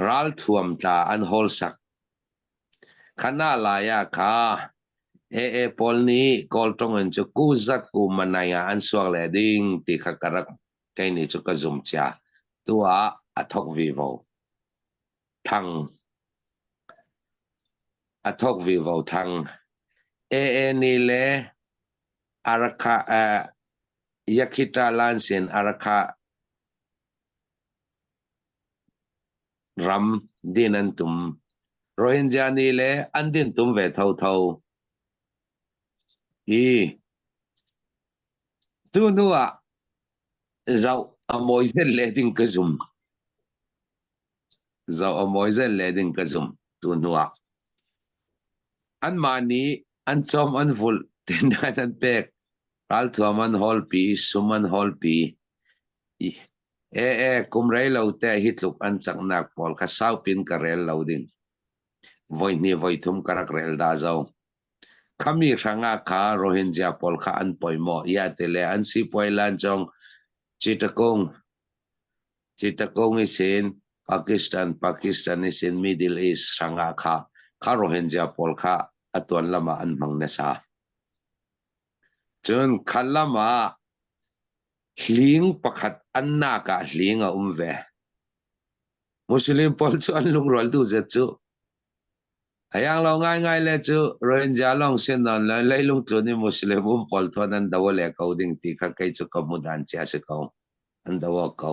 Ralthuam tla an hawlsak. Khana lai ah kha AA pawl nih Kawltong in cu ku zat ku manai ah an suak le ding ti kha ka rak kei nih cu ka zum cia. Tu ah a thok vivo. Thang. A thok vivo thang. AA nih le Arakha uh, Yakhita Lansin Arakha ram din an tum. Rohingya nih le an din tum ve thotho. Hi tu hnu ah zoh a mawi zel le ding ka zum. Zoh a mawi zel le ding ka zum tu hnu ah. Anmah nih an cawm an vulh tindan an pek ralthuam an hawlpi sum an hawlpi e e kum rei lo te hi tluk an caknak pawl kha saupin ka rel lo ding voi hnih voi thum ka rak rel dah zo khami hrangah kha Rohingya pawl kha an poi maw ya te le an si poi lan chong Chittagong Chittagong i sin Pakistan Pakistan i sin Middle East hrangah kha kha Rohingya pawl kha atuan lam ah an hmang nasa. Cun kha lam ah hling pakhat an nak ah hling a um ve. Muslim pawl cu an lungrual duh zet cu. Ayang lo ngaingai le cu Rohingya lawng sin non le leilung tlun i Muslim um pawl thuan an do le ko ding ti kha kei cu ka hmu dan cia si ko. An do awk ko.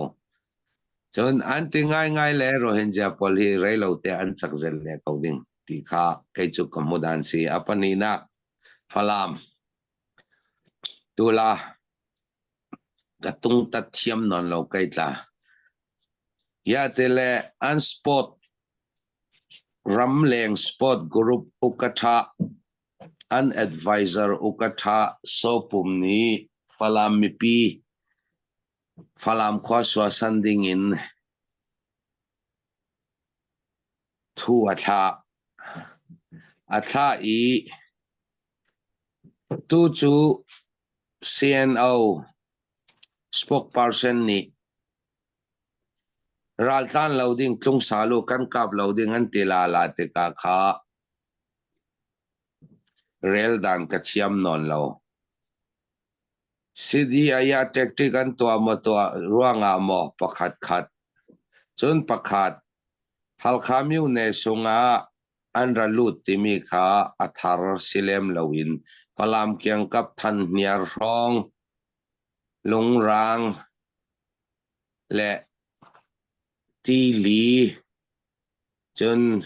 Cun an ti ngaingai le Rohingya pawl hi reilo te an chak zel le ko ding ti kha kei cu ka hmu dan si. A pahnihnak Falam tula ka tungtat thiam nawn lo kei tla. Ya te le an sport ramleng sport group ukatha an advisor ukatha sopum nih Falam mipi Falam khua suasan ding in thu a thlah. A thlah i tu cu CNO spokesperson nih raltlan lo ding tlungsal u kan kap lo ding an ti la la tikah kha rel dan ka thiam nawn lo. CDI ah tactic an tuah maw tuah ruangah maw pakhat khat. Cun pakhat Halkha myone sungah an ra lut timi kha a thar si lem loin Falam kiangkap Thanhniar hrawng Lungrang le Tili cun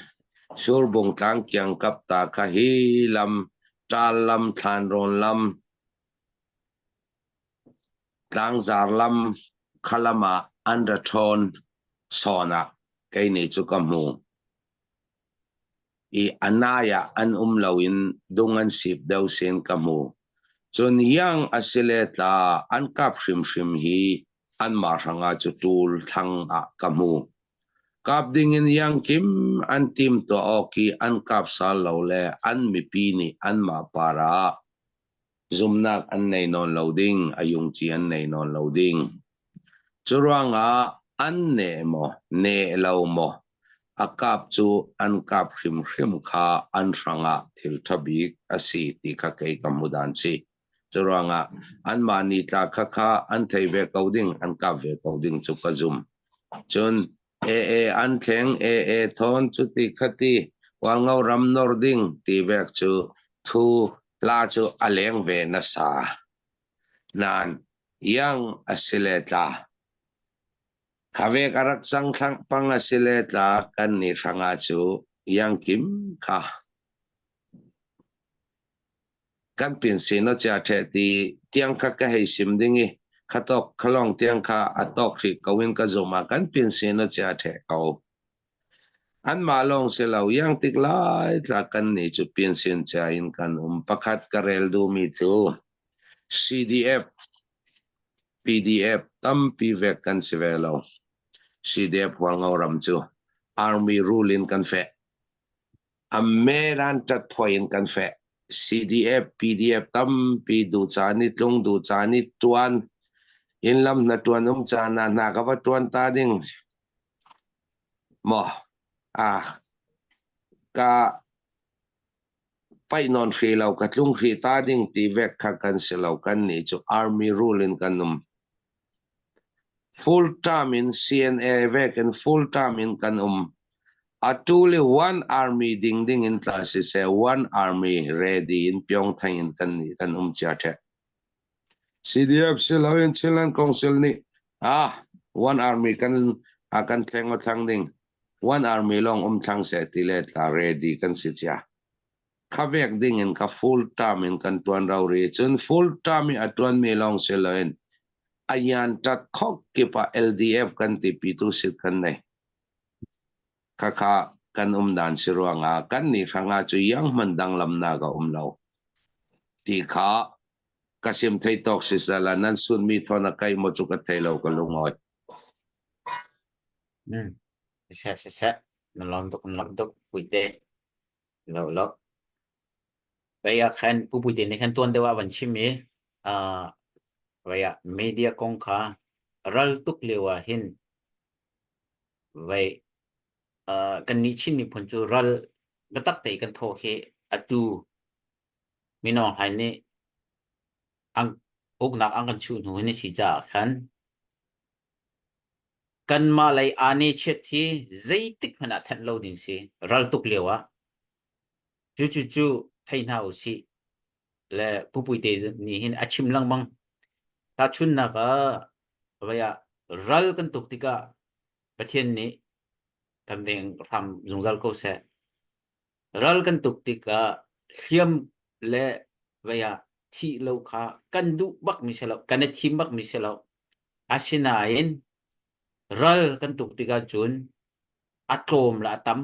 Surbung tlang kiangkap ta kha hi lam Ṭal lam Thlanrawn lam Tlangzar lam kha lam ah an ra ṭhawn sawn ah kei nih cu ka hmu. I a nai ah an um loin dung an sip deuh sin ka hmu. Cun iang a si le tla an kap hrimhrim hi anmah hrangah cu ṭul thlang ah ka hmu. Kap dingin iang kim an timtuah awk i an kap sal lo le an mipi nih anmah par ah zumnak an nei nawn lo ding, a yungci an nei nawn lo ding. Curuangah an ne maw, ne lo maw, a kap cu an kap hrimhrim kha an hrangah thil ṭha bik a si ti kha kei ka hmu dan si. Curuangah anmah ni tla kha kha an thei ve ko ding, an kap ve ko ding cu ka zum. Cun AA an thleng, AA thawn cuti khati Hualngo ram nor ding ti vek cu thu hla cu a leng ve nasa. Nain. Yang a si le tla. Khavek a rak cang thlang pang a si le tla kan ni hrangah cu yang kim kha. Kan pin sin a chia ṭheh ti tiang kha ka hei sim ding i kha tawk khalong tiang kha a tawk hrih ko in ka zum ah kan pin sin a chia ṭheh ko. Anmah lawng si lo, iang tik lai tla kannih cu pinsin cia in kan um. Pakhat ka rel duhmi cu CDF, PDF tampi vek kan si ve lo. CDF Hualngo ram cu army rule in kan feh. A meran ṭat phuai in kan feh. CDF, PDF tampi duh caan i tlung, duh caan i ṭuan. Inn lam hna ṭuan um caan ah hna ka va ṭuan ta ding. Maw ah ka paih nawn hrih lo ka tlung hrih ta ding ti vek kha kan si lo kan nih cu army rule in kan um full term in CNA vek in full term in kan um atu le one army ding ding in tla si se one army ready in Pyongthang in kan nih kan um cia the CDF siloin Chinland Council nih ah one army kan a kan thleng o thlang ding one army long um thlang se ti le tla ready kan si cia kha vek ding in ka full term in kan tuan ro ri cun full term i a tuan mi long siloin ayan tat khok kipa LDF kan ti pi tu sit kan nei khakha kan um dan si ruangah kan ni hranga chu yang man dang lam na ga um lo ti kha ka sim thei tawk si sala nan sun mi thon a kai mo chu ka thei lo ka lungawi. Hmm. Siseh siseh na lawm tuk na lawm tuk puite lo lo Vei ah khan pu puite nih khan tuan deuh ah van chim i uh, vei ah media kong kha ral tuk lio ah hin vei uh, kan nih Chin miphun cu ral biatak te kan thawh hi atu Mino Hlaing nih an uknak an kan chuh hnu hin a si caah khan kanmah lei aa chiat hi zeitik hmanh ah thenh lo ding si raltuk lio ah cucu cu thei hna usih le Pu Puite nih hin a chim lengmang. Tahchunhnak ah vai ah ral kan tuk tikah Pathian nih kan veng hram zungzal ko seh. Ral kan tuk tikah hliam le vei ah thih lo kha kan duh bakmi si lo, kan i thim bakmi si lo. Asinain ral kan tuk tikah cun a tlawm le a tam,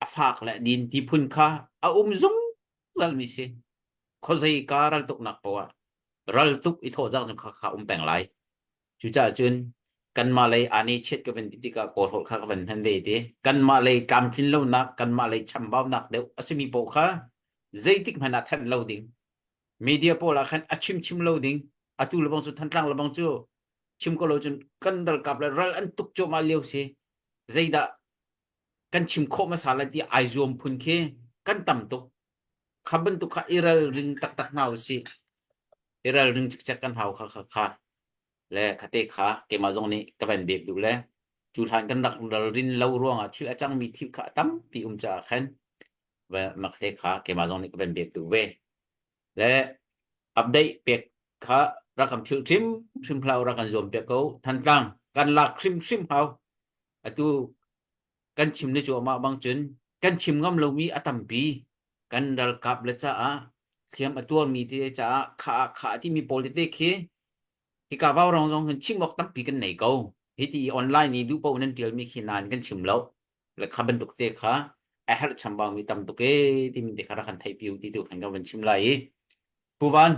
a fak le a din ti phun kha a um zungzalmi si. Khuazei ka ral tuknak poah ah ral tuk i thawh cang cu kha kha um peng lai. Cucaah cun kanmah lei aa nih chiat ka van ti tikah Kawl holh kha ka van hman ve ti. Kanmah lei tlamtlin lonak, kanmah lei chambaunak deuh a simi paoh kha zeitik hmanh ah thanh lo ding. Media pawl ah khan a chim chim lo ding. Atu lebang cu Thantlang lebang cu chim ko lo cun kan ralkap le ral an tuk cuahmah lio si. Zeidah kan chim khawh hmasa lai ti ai zuam phun khi kan tam tuk. Kha bantuk kha i ralring taktak hna usih. I ralring cikcek kan hau kha kha kha. Le khate kha keimah zong nih ka van bek duh le cu hlan kan rak ralrin lo ruangah thil a cangmi thil kha a tampi um caah khan mak te kha keimah zong nih ka van bek duh ve. Le update pek kha rak kan philh hrim hrim hlah rak kan zuam pek ko. Thantlang kan lak hrim hrim hau. Atu kan chim le cuahmah bang cun kan chim ngam lomi a tampi kan ralkap le caah hliam a tuarmi te caah kha kha timi pawl tete khi hika vaurawng zong hin chim awk tampi kan nei ko hi ti online i duh paoh nan tialmi khi nain kan chim lo le kha bantuk te kha a herh chambau mi tam tuk e timi te kha rak kan theih piu ti tu khan kan van chim lai i Pu Van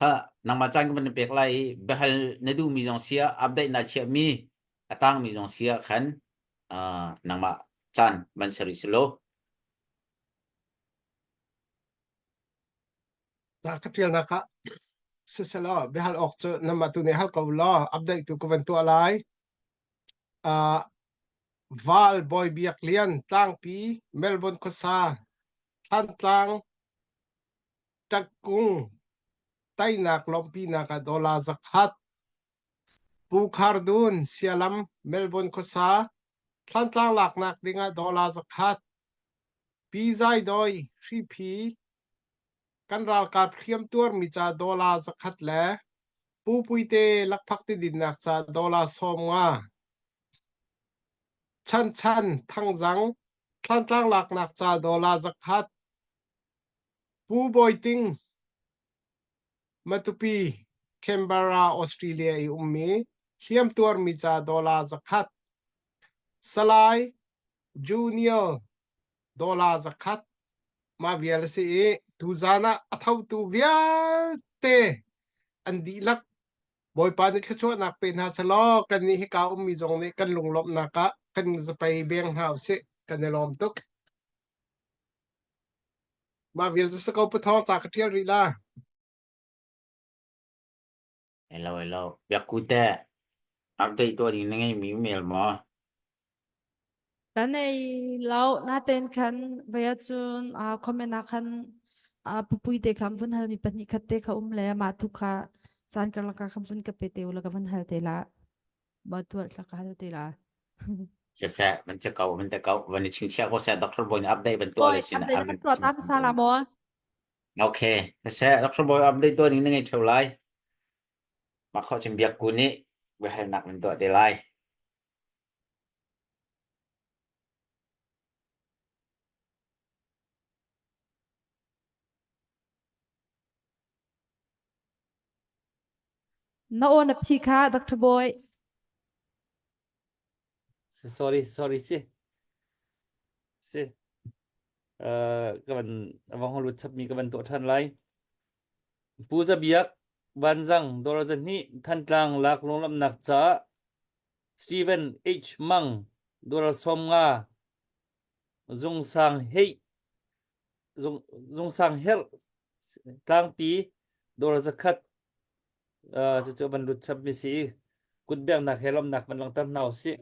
Ha, nangmah caan ka van pek lai i biahal na duhmi zong sia, update na chiahmi a tangmi zong sia khan uh, nangmah caan van si rih si law. Na ka ṭialnak ah siselaw biahal awk cu namah tu nih hal ko law update tu ka van tuah lai. Uh, Val Bawi Biak Lian Tlangpi Melbourne khuasa Thantlang Ṭakkung teinak lawmhpinak ah dollar 100, Pu Khar Dun, Sialam, Melbourne khuasa, Thlantlang laknak dingah dollar 100, Pi Zai Doi, Hriphi, kan ralkap hriamtuarmi ca dollar 100 le. Pu Puite lakphak ti dinnak ca dollar 50. Chan Chan Thangzang Thlantlang laknak ca dollar 100. Pu Bawi Ting Matupi Canberra Australia i ummi hliamtuarmi ca dollar 100. Salai Junior dollar 100. Mah vial a si i tuzan ah a thotu vialte an dihlak Bawipa nih thluachuahnak pe hna selaw kannih hika ummi zong nih kan lunglawmhnak ah kan zapei beng hna usih. Kan i lawm tuk. Mah vial cu si ko Pu Thawng ca ka ṭial rih la. Hello, hello. Biakku te, update tuah ding na ngeimi mail maw? Kan ei lo natein khan vei ahcun uh, comment ah khan uh, pupui te kha vun hal mi pahnih khat te kha um le mah tu kha caan karlak ah khan vun ka pe te ula ka vun hal te la ma tu thla ka hal te la Siseh, van che ko, van te ko, van i chingchiah ko seh, Dr. Boy nih update van tuah Boy le sin update ah na tuah ta hmasa la maw Okay, siseh, Dr. Boy update tuah ning na ngei theo lai. Mah khawh cun biakku nih biahalnak van tuah te lai. Na aw na phi kha Dr. Boy. Sorry, sorry si. Si. Uh, ka van avang hong lut chapmi ka van tuah ṭhan lai. Pu Za Biak Vanzang Dawr nih Thantlang lak lunglamnak caah Stephen H. Mang Dawr 50 Zungsang Heih Zung, Zungsang Herh Tlangpi Dawr 100 uh, cucu van lut chap mi si i kutbiaknak he lawmhnak van langhter hna usih.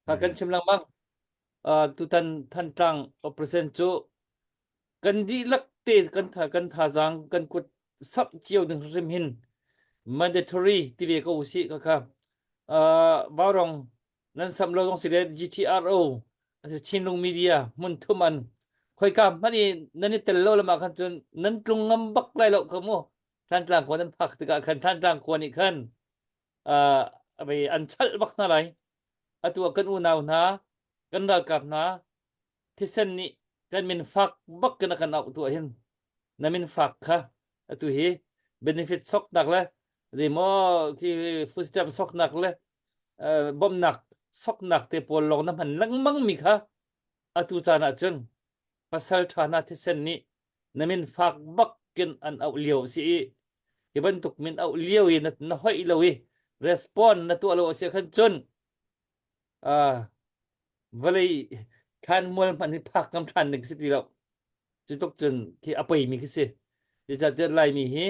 Ha kan chim lengmang. Uh, tutan Thantlang operation cu kan dihlak te kan tha kan thazaang kan kut samh cio ding hrim hin mandatory ti ve ko usih ka kha uh, Vaurong nan sam lo zong si le GTRO Chinlung Media hmun thum an khoika hmanh i nan i tel lo lama khan cun nan tlung ngam bak lai lo kha mu Thantlang khua nan phak tikah khan Thantlang khua nih khan uh, an chalh bak hna lai atu ah kan unau hna kan ralkap hna thisen nih kan min fak bak in a kan auh tu ahhin na min fak kha atu hi benefit soknak le zeimaw khi food stamp soknak le bawmhnak soknak te pawl lawng na hman lengmang mi kha atu caan ah cun pasal ṭha hna thisen nih na min fak bak in an auh lio a si i hi bantuk min auh lio i na, na hoih lo i respond na tuah lo a si khan cun uh, vawlei thlanmual hmanh hi phak ngam ṭhan ding si ti lo. Cu tluk cun khi a poimi khi si. Zeicahtiah Laimi hi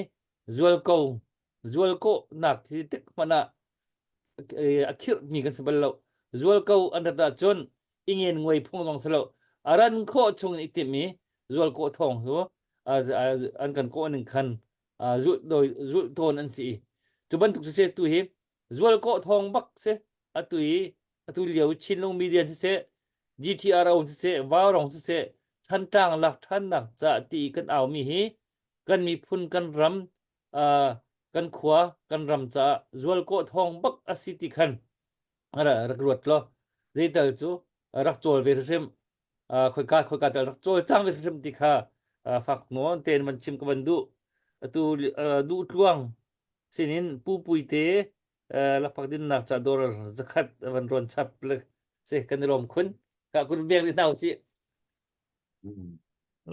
zualko zualkawhnak hi tik hmanh ah a khirhmi kan si bal lo. Zualko an rat ahcun i ngen nguai phung zong si lo. A ran khawh chung in i timh i zualkawh thawng cu an kan kawh ning khan zulh zulh tawn an si i cu bantuk siseh tu hi zualkawh thawng bak si atu i atu lio Chinlung Media siseh GTRO siseh Vaurong siseh Thantlang lak ṭhannak ca ti kan aumi hi kan miphun kan ram uh, kan khua kan ram caah zualkawh thawng bak a si ti khan rak ruat law zeital cu rak cawl ve hrim khoika khoika tal rak cawl cang ve hrim ti kha fak nawn tein van chim ka van duh atu duh tluang sinin pu pui te lakphak dinnak ca dawr zakhat van rawn chap le se kan i lawm khun ka kun beng ni hna usih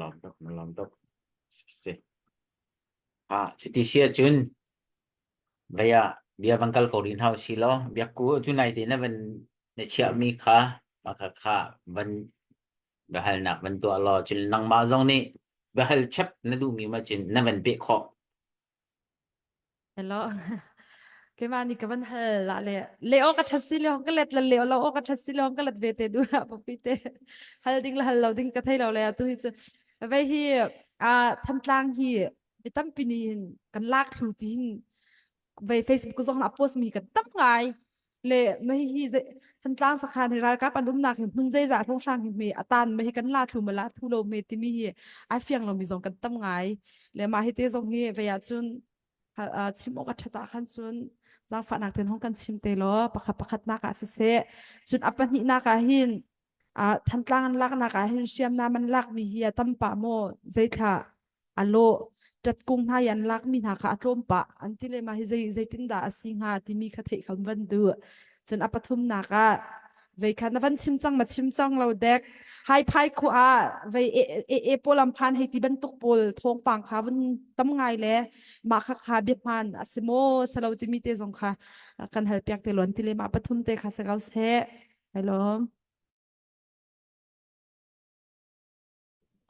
Lawm tuk, lawm tuk. Si. Ah, cuti si ahcun vei ah bia van kal ko rih hna usih law biakku tu nai te na van na chiahmi kha mah kha kha van biahalnak van tuah law cun nangmah zong nih biahal chap na duhmi ma cun na van peh khawh. Hello. Keimah nih ka van hal la le le aw ka that si le ka let la le lo aw ka that si le ka let ve te du la papi te hal ding la hal lo ding ka thei lo le atu hi cu vei hi a Thantlang hi mi tampi nih hin kan lak thlu ti hin vei Facebook zong na post mi kan tam ngai le mei hi Thantlang sakhan hi ralkap an umnak hi hmun zeizah hrawnghrang hi me atan me hi kan la thlu ma la thu lo me timi hi ai fiang lo mi zong kan tam ngai le mah hi te zong hi vei ah cun. Chim awk a ṭhat ah khan cun zaangfahnak tein hong kan chim te law pakhat pakhatnak ah siseh cun a pahnihnak ah hin Thantlang an laknak ah hin hriamnam an lakmi hi a tam pah maw zeithla a lawh ṭatkung hna i an lakmi hna kha a tlawm pah an ti le mah hi zei zeitindah a si hnga timi kha theih kan van duh. Cun a pathumnak ah vei kha na van chim cang ma chim cang lo dek haiphai khua ah vei e, e, e pawl am phan hei ti bantuk pawl thawngpang kha vun tam ngai le mah kha kha bia hmaan a si maw salo timi te zong kha kan hal piak te luan ti le mah pathum te kha se ko seh. Hello.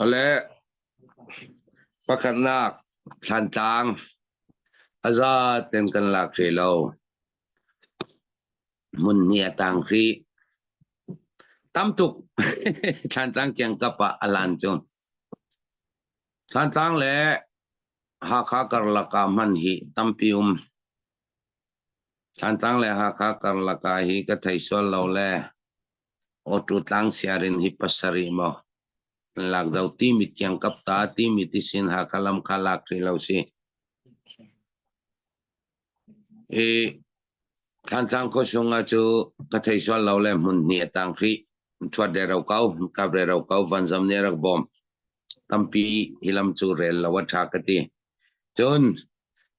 Ale pakhatnak Thlantlang a za ten kan lak hrih lo. Hmun hnih a tang hrih. Tam tuk Thlantlang kiangkap ah a lan cu. Thlantlang le Hakha karlak ah hman hi tampi um. Thlantlang le Hakha karlak ah hi ka thei sual lo le Awtu tlang siarin hi pasarih maw an lak do timi tiang kap ta timi tisin Hakha lam kha lak hrih lo si. I Thlantlang khua chung ah cu ka thei sual lo le hmun hnih a tang hrih. Thuat rero ko, kap rero ko, vanzam nih a rak bawm. Tampi hi lam cu rel lo a ṭha ka ti. Cun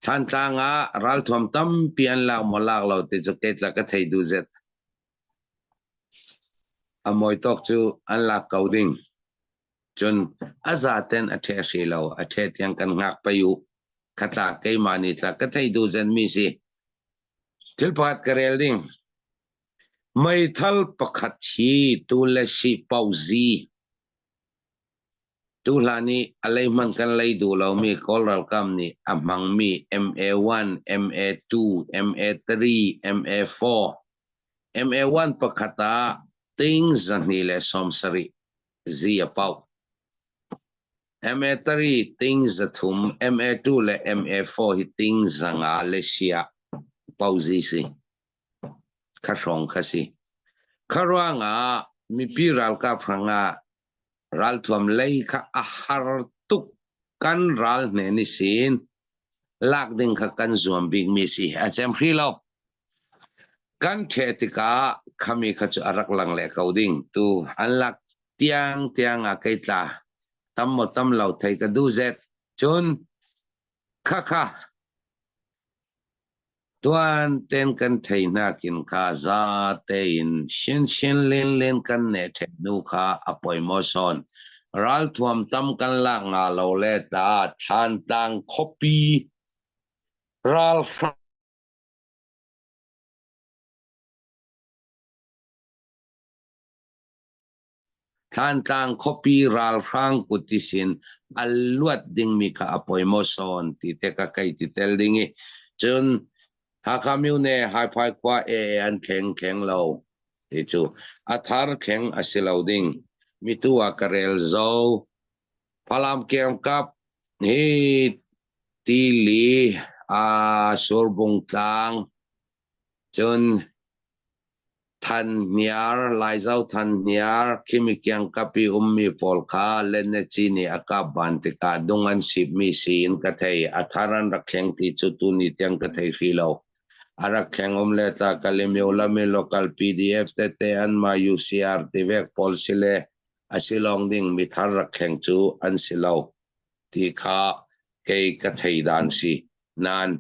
Thlantlang ah ralthuam tampi an lak maw lak lo ti cu kei tla ka thei duh zet. A mawi tawk cu an lak ko ding. Cun a zaten a ṭhe hri lo, a ṭhe tiang kan hngak pei u. Khatla keimah nih tla ka thei duh zen mi si. Thil pakhat ka rel ding. Meithal pakhat hi tu le si pauzi Tuhlan i a lei hmanh kan lei duh lomi Kawl ralkap nih a hmangmi MA1, MA2, MA3, MA4, MA1 pakhat ah ting 270 zi a pauh. MA3 ting 300, MA2 le MA4 hi ting 500 le sia pauzi si. Kha hrawng kha si. Kha ruangah mipi ralkap hrangah Ralthuam lei kha a har tuk. Kan ral hne ni sin lak ding kha kan zuam bikmi si. A cem hri lo. Kan ṭhe tikah khami kha cu a rak lang le ko ding. Tu an lak tiang tiang ah kei tla. Tam maw tam lo thei ka duh zet. Cun khakha Tuan ten kan thei nakin kha za tein shinshin linlin kan ne ṭhen hnu kha a poi maw sawn. Ralthuam tam kan lak nga lo le ta Thlantlang khuapi ralhrang Thlantlang khuapi ralhrang kut isin a luat dingmi kha a poi maw sawn ti te ka kei ti tel ding i cun Hakha Myone Haiphai khua AA an thleng thleng lo ti cu a thar thleng a si lo ding mitu ah ka rel zo Falam kiangkap hi tili a Surbung tlang cun Thanhniar, Laizo Thanhniar, khimi kiangkap i ummi pawl kha Lennaci nih a kap ban tikah dung an sipmi siin ka thei. A thar an rak thleng ti cu tuni tiang ka thei hrih lo. A rak thleng um le tla Kalemyo lam i local PDF tete anmah UCR tivek pawl si le a si lawng ding mi thar rak thleng cu an si lo. ti kha kei ka thei dan si. Nain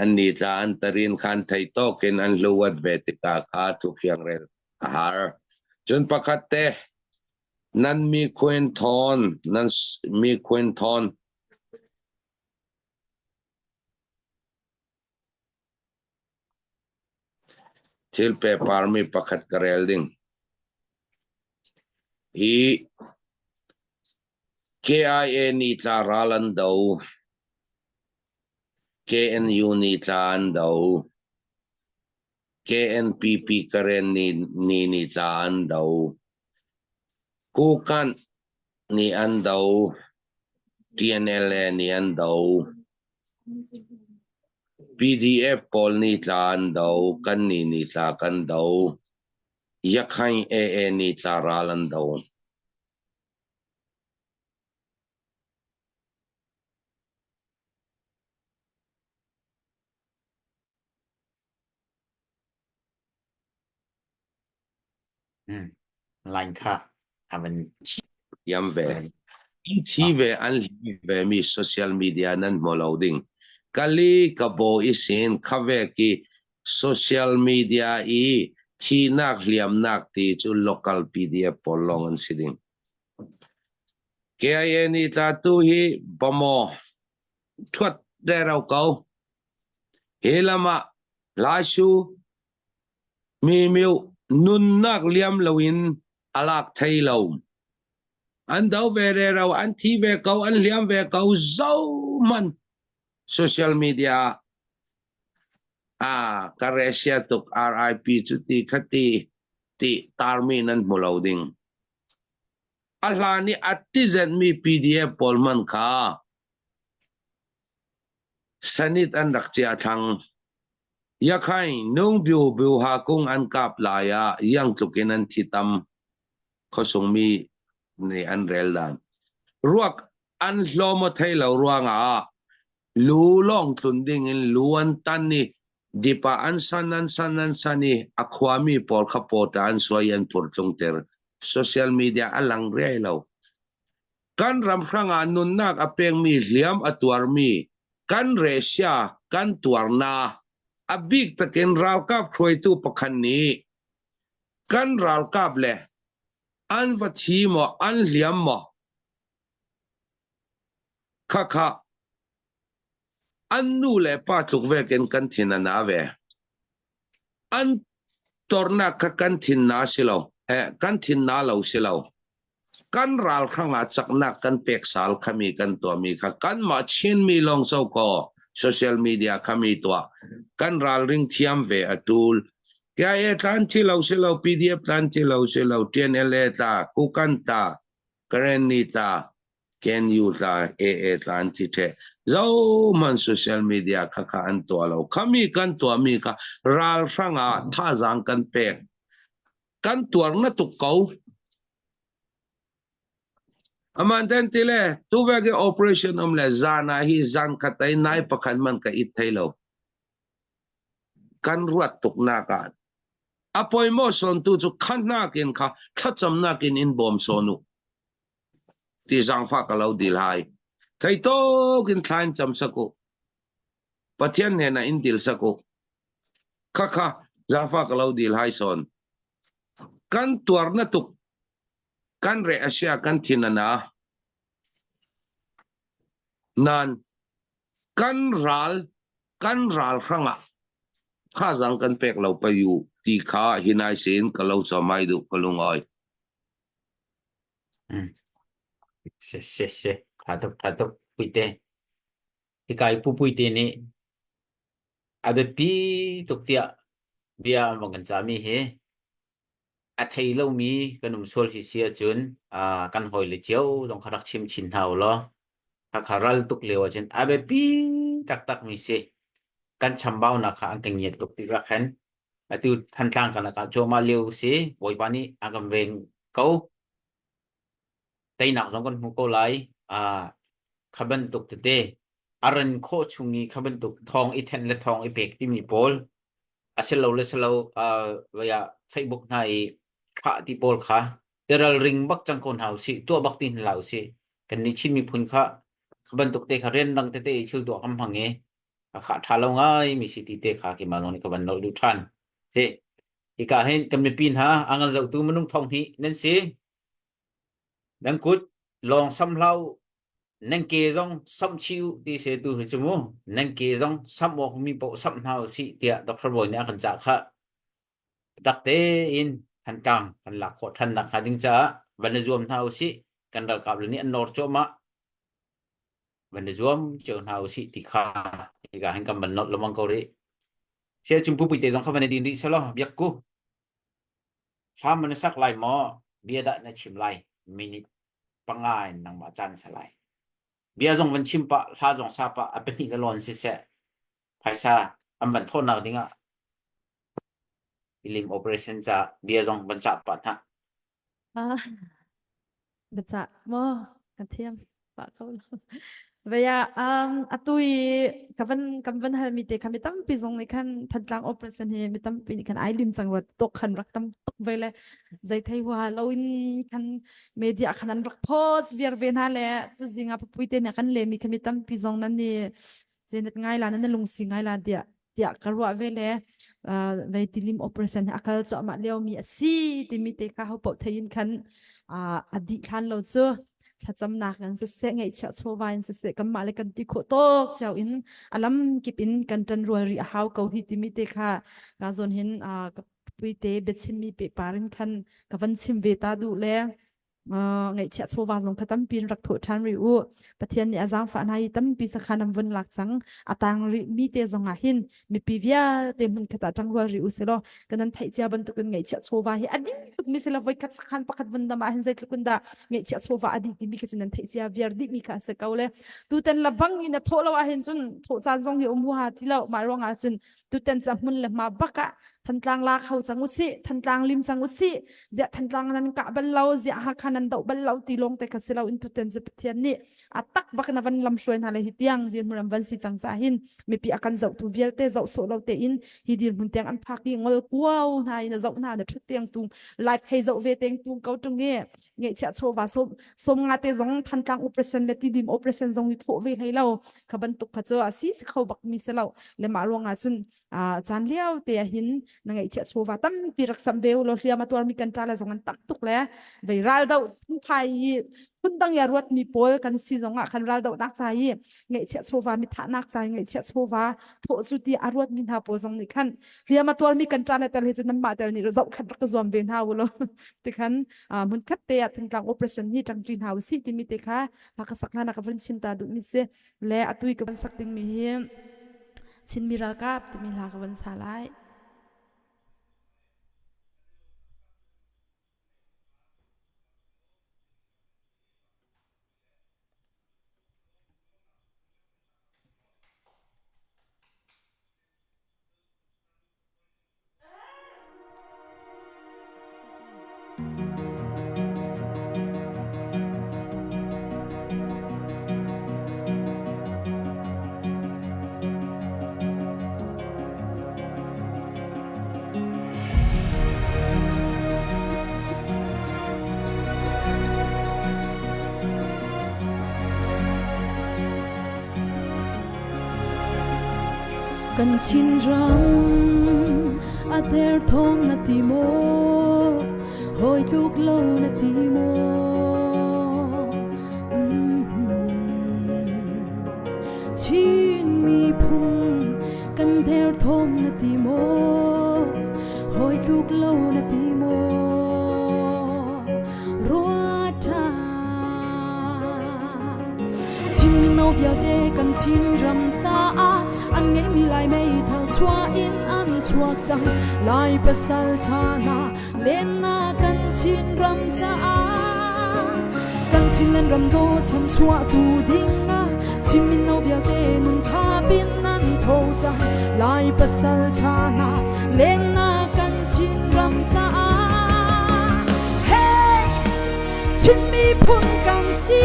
annih tla an tarin khan thei tawk in an hluat ve tikah kha thufiang rel a har. Cun pakhat te nan mi khuen thawn nan mi khuen thawn Thil peparmi pakhat ka rel ding. Hi KIA nih tla ral an do. KNU nih tla an do. KNPP Karen nih nih tla an do. Kukanh nih an do. TNLA nih an do. PDF pawl nih tla an do, kannih nih tla kan do. Yakhain AA nih tla ral an do. Hmm. Line kha a van Yam ve. An thi ve an hlim ve mi social media nan hmu lo ding. Kali ka bo isin khave ki social media i thinak hliamnak ti cu local PDF pawl lawng an si ding. KIA ni tla tu hi bamo thuat rero ko. Hi lam ah Laisu mi miu nunnak liam loin a lak thei lo. An do ve rero, an thi ve ko, an hliam ve ko, zohman social media ah ka resia tuk RIP cu ti khati ti tarmi nan hmu lo ding. A hlan i a tizenmi PDF pawl man kha Sanit an rak chia thlang. Yakhain nung byu byu ha kung an kap lai ah yang tluk in an thi tam. Khuasungmi nih an rel dan. Ruak an hlawm thei lo ruangah lu lawng tlun ding in lu an tan i dip ah an san an san an san i a khuami pawl kha pawta an suai an phur tlungter. Social media a lang riai lo. Kan ram hrangah nunnak a pengmi hliam a tuarmi kan resia kan tuarnak a bik takin ralkap hruaitu pakhat nih kan ralkap le an va thi maw an hliam maw khakha an nu le pa tluk vekin kan thin a na ve. An tornak kha kan thin na si lo eh kan thin na lo si lo. Kan ralhrang ah caknak kan pek sal khami kan tuahmi kha kanmah Chinmi lawng so kaw social media khami tuah kan ralring thiam ve a tul. KIA tlan thi lo si lo PDF tlan thi lo si lo TNLA tla Kukan tla Karenni tla KNU tla AA tla an thi the zohman social media kha kha an tuah lo khami kan tuahmi kha ralhrang ah thazaang kan pek kan tuar na tuk ko aman ten ti le tu ve ke operation om le zan ah hi zan khat ai nai pakhat man ka it thei lo kan ruat tuk nak ah a poimo son tu chu khanak in kha thlacam nak in in bawm sonu ti zangfa ka lo dil hai thei tok in thlain cham saku pathian hnen ah in dil saku kha kha zangfa ka lo dil hai son kan tuar na tuk kan re asia kan thin ana nan kan ral kan ral hrangah kha zang kan pek lo payu ti kha hinai sin ka lo samai du ka lungoi Se se se tha tuk tha tuk puite hikai pu puite nih a biapi tuk tiah bia an vong kan cahmi hi a thei lomi kan um sual si si ahcun kan hawile cio zong kha rak chim chin hna u law khakha ral tuk lio ahcun a biapi taktakmi si. Kan chambaunak kha an kan ngiat tuk tikah khan atu Thantlang kan rak kah cuahmah lio si. Bawipa nih a kan veng ko. Teinak zong kan hmu ko lai. Kha bantuk tete a ran khawh chung i kha bantuk thawng i thenh le thawng i pek timi pawl a si lo le si lo uh, ah Facebook hna i thlah ti pawl kha i ralring bak cang ko hna usih tuah bak ti hna usih kan nih Chin miphun kha kha bantuk te kha rian dang tete i thil tuah kan hmang i a kha tha lo ngai mi si ti te kha ki ma nih ka van nolh duh than si hika hin kan mipi hna a ngan zohtu minung thong hnih nan si Nan kut lawng sam hlah u, nan ke zong samh chih u ti se tu hi cu mu. Nan ke zong samh awk mi paoh samh hna u sih tiah Dr. Bawi nih a kan cah khah. Biatak tein Thantlang kan lak khawh ṭhan nak hnga ding caah van i zuam hna u sih. Kan ralkap le nih an nawr cuahmah. Van i zuam cio hna u sih ti kha hika hin kan van nolh lengmang ko rih. Sia cung pupui te zong kha van i din rih selaw biak ku. Hlam na sak lai maw? Bia dah na chim lai? Minute panga in nangmah caan sa lai. Bia zong van chim pah, hla zong sa pah, a pahnih le lawn siseh, phaisa an van thawhnak dingah ilim operation ca bia zong van cah pah hna. Ah, biacah maw ka thiam pah ko lo. Vaya um atu i ka van kan van hal mi te kha mi tampi zong nih khan Thantlang operation hi mi tampi nih khan ai lim cang rua tuk khan rak tam tuk ve le zei thei hua lo in khan media khan an rak post viar ve hna le tu zinga pupui te nih kan le mi kha mi tampi zong nan ni zenet ngai la nan lungsi ngai la tiah tiah ka ruah ve le vei tilim operation hi a kal cuahmah lio mi a si timi te kha ho paoh thei in khan a dih hlan lo cu thlacamnak in siseh ngeihchiah chawva in siseh kanmah le kan ti khawh tawk cio in a lam kip in kan ṭan rual rih a hau ko hi timi te kha ka zawn hin ka puite biachimmi pehpar in khan ka van chim ve ta duh le ngaihchiah chawva zong kha tampi in rak thawh ṭhan rih u. Pathian nih a zaangfah hna i tampi sakhan an vun lak cang. A tang rih mi te zong ah hin mipi vialte hmun khat ah ṭangrual rih u sih law kan nan theih cia bantukin ngaihchiah chawva hi a dih tuk mi si lo voikhat sakhan pakhat vun dam ah hin zeitluk in dah ngaihchiah chawva a dih timi khi cu nan theih cia viar dih mi kha a si ko le tutan la bang in a thawh lo ah hin cun thawh caan zong hi um huaha ti lo mah ruangah cun tutan ca hmun le hma bak ah Thantlang lak ho cang usih Thantlang lim cang usih ziah Thantlang nan kah bal lo ziah Hakha nan doh bal lo ti lawng te kha si lo in tutan cu Pathian nih a tak bak na van lam hruai hna le hi tiang dirhmun an van si cang ca hin mipi a kan zohtu vialte zoh sawh lo tein hi dirhmun tiang an phak i ngol kuau hna in a zoh hna na thut tiang tung live hei zoh ve teng tung ko tung i ngeihchiah chawva som som nga te zong Thantlang operation le Tidim operation zong hi thawh ve hlei lo kha bantuk kha cu a si si kho bak mi si lo le mah ruangah cun caan lio te ah hin na ngeihchiah chawva tampi rak sam ve lo hliam a tuarmi kan ṭa le zong an tam tuk le vei ral do phunphai i phundang ya ruat mi pawl kan si zong ah khan ral dohnak ca i ngeihchiah chawva mi thahnak ca i ngeihchiah chawva thawh cu ti a ruat mi hna pawl zong nih khan hliam a tuarmi kan ṭa le tel hi cu nanmah tel nih zoh khat rak ka zuam ve hna u lo ti khan hmun khat te ah Thantlang operation hi ṭangṭi hna u sih timi te kha hla ka sak hna na ka vun chim ta duh mi si le atu i ka van sak dingmi hi Chinmi ralkap timi hla ka van sa lai. Kan Chinram a derthawm na ti maw? Hawi tluk lo na ti maw? Chin miphun kan derthawm na ti maw? Hawi tluk lo na ti maw? Ruat ṭhan. Chin mino vialte kan Chinram caah an ngeihmi Lai meithal chuah in an chuak cang. Lai pasal ṭha hna lennak kan Chinram caah kan Chinland ram daw chan chuahtu ding ah Chin mino vialte nun thap in an tho cang. Lai pasal ṭha hna lennak kan Chinram caah Hey! Chin miphun kan si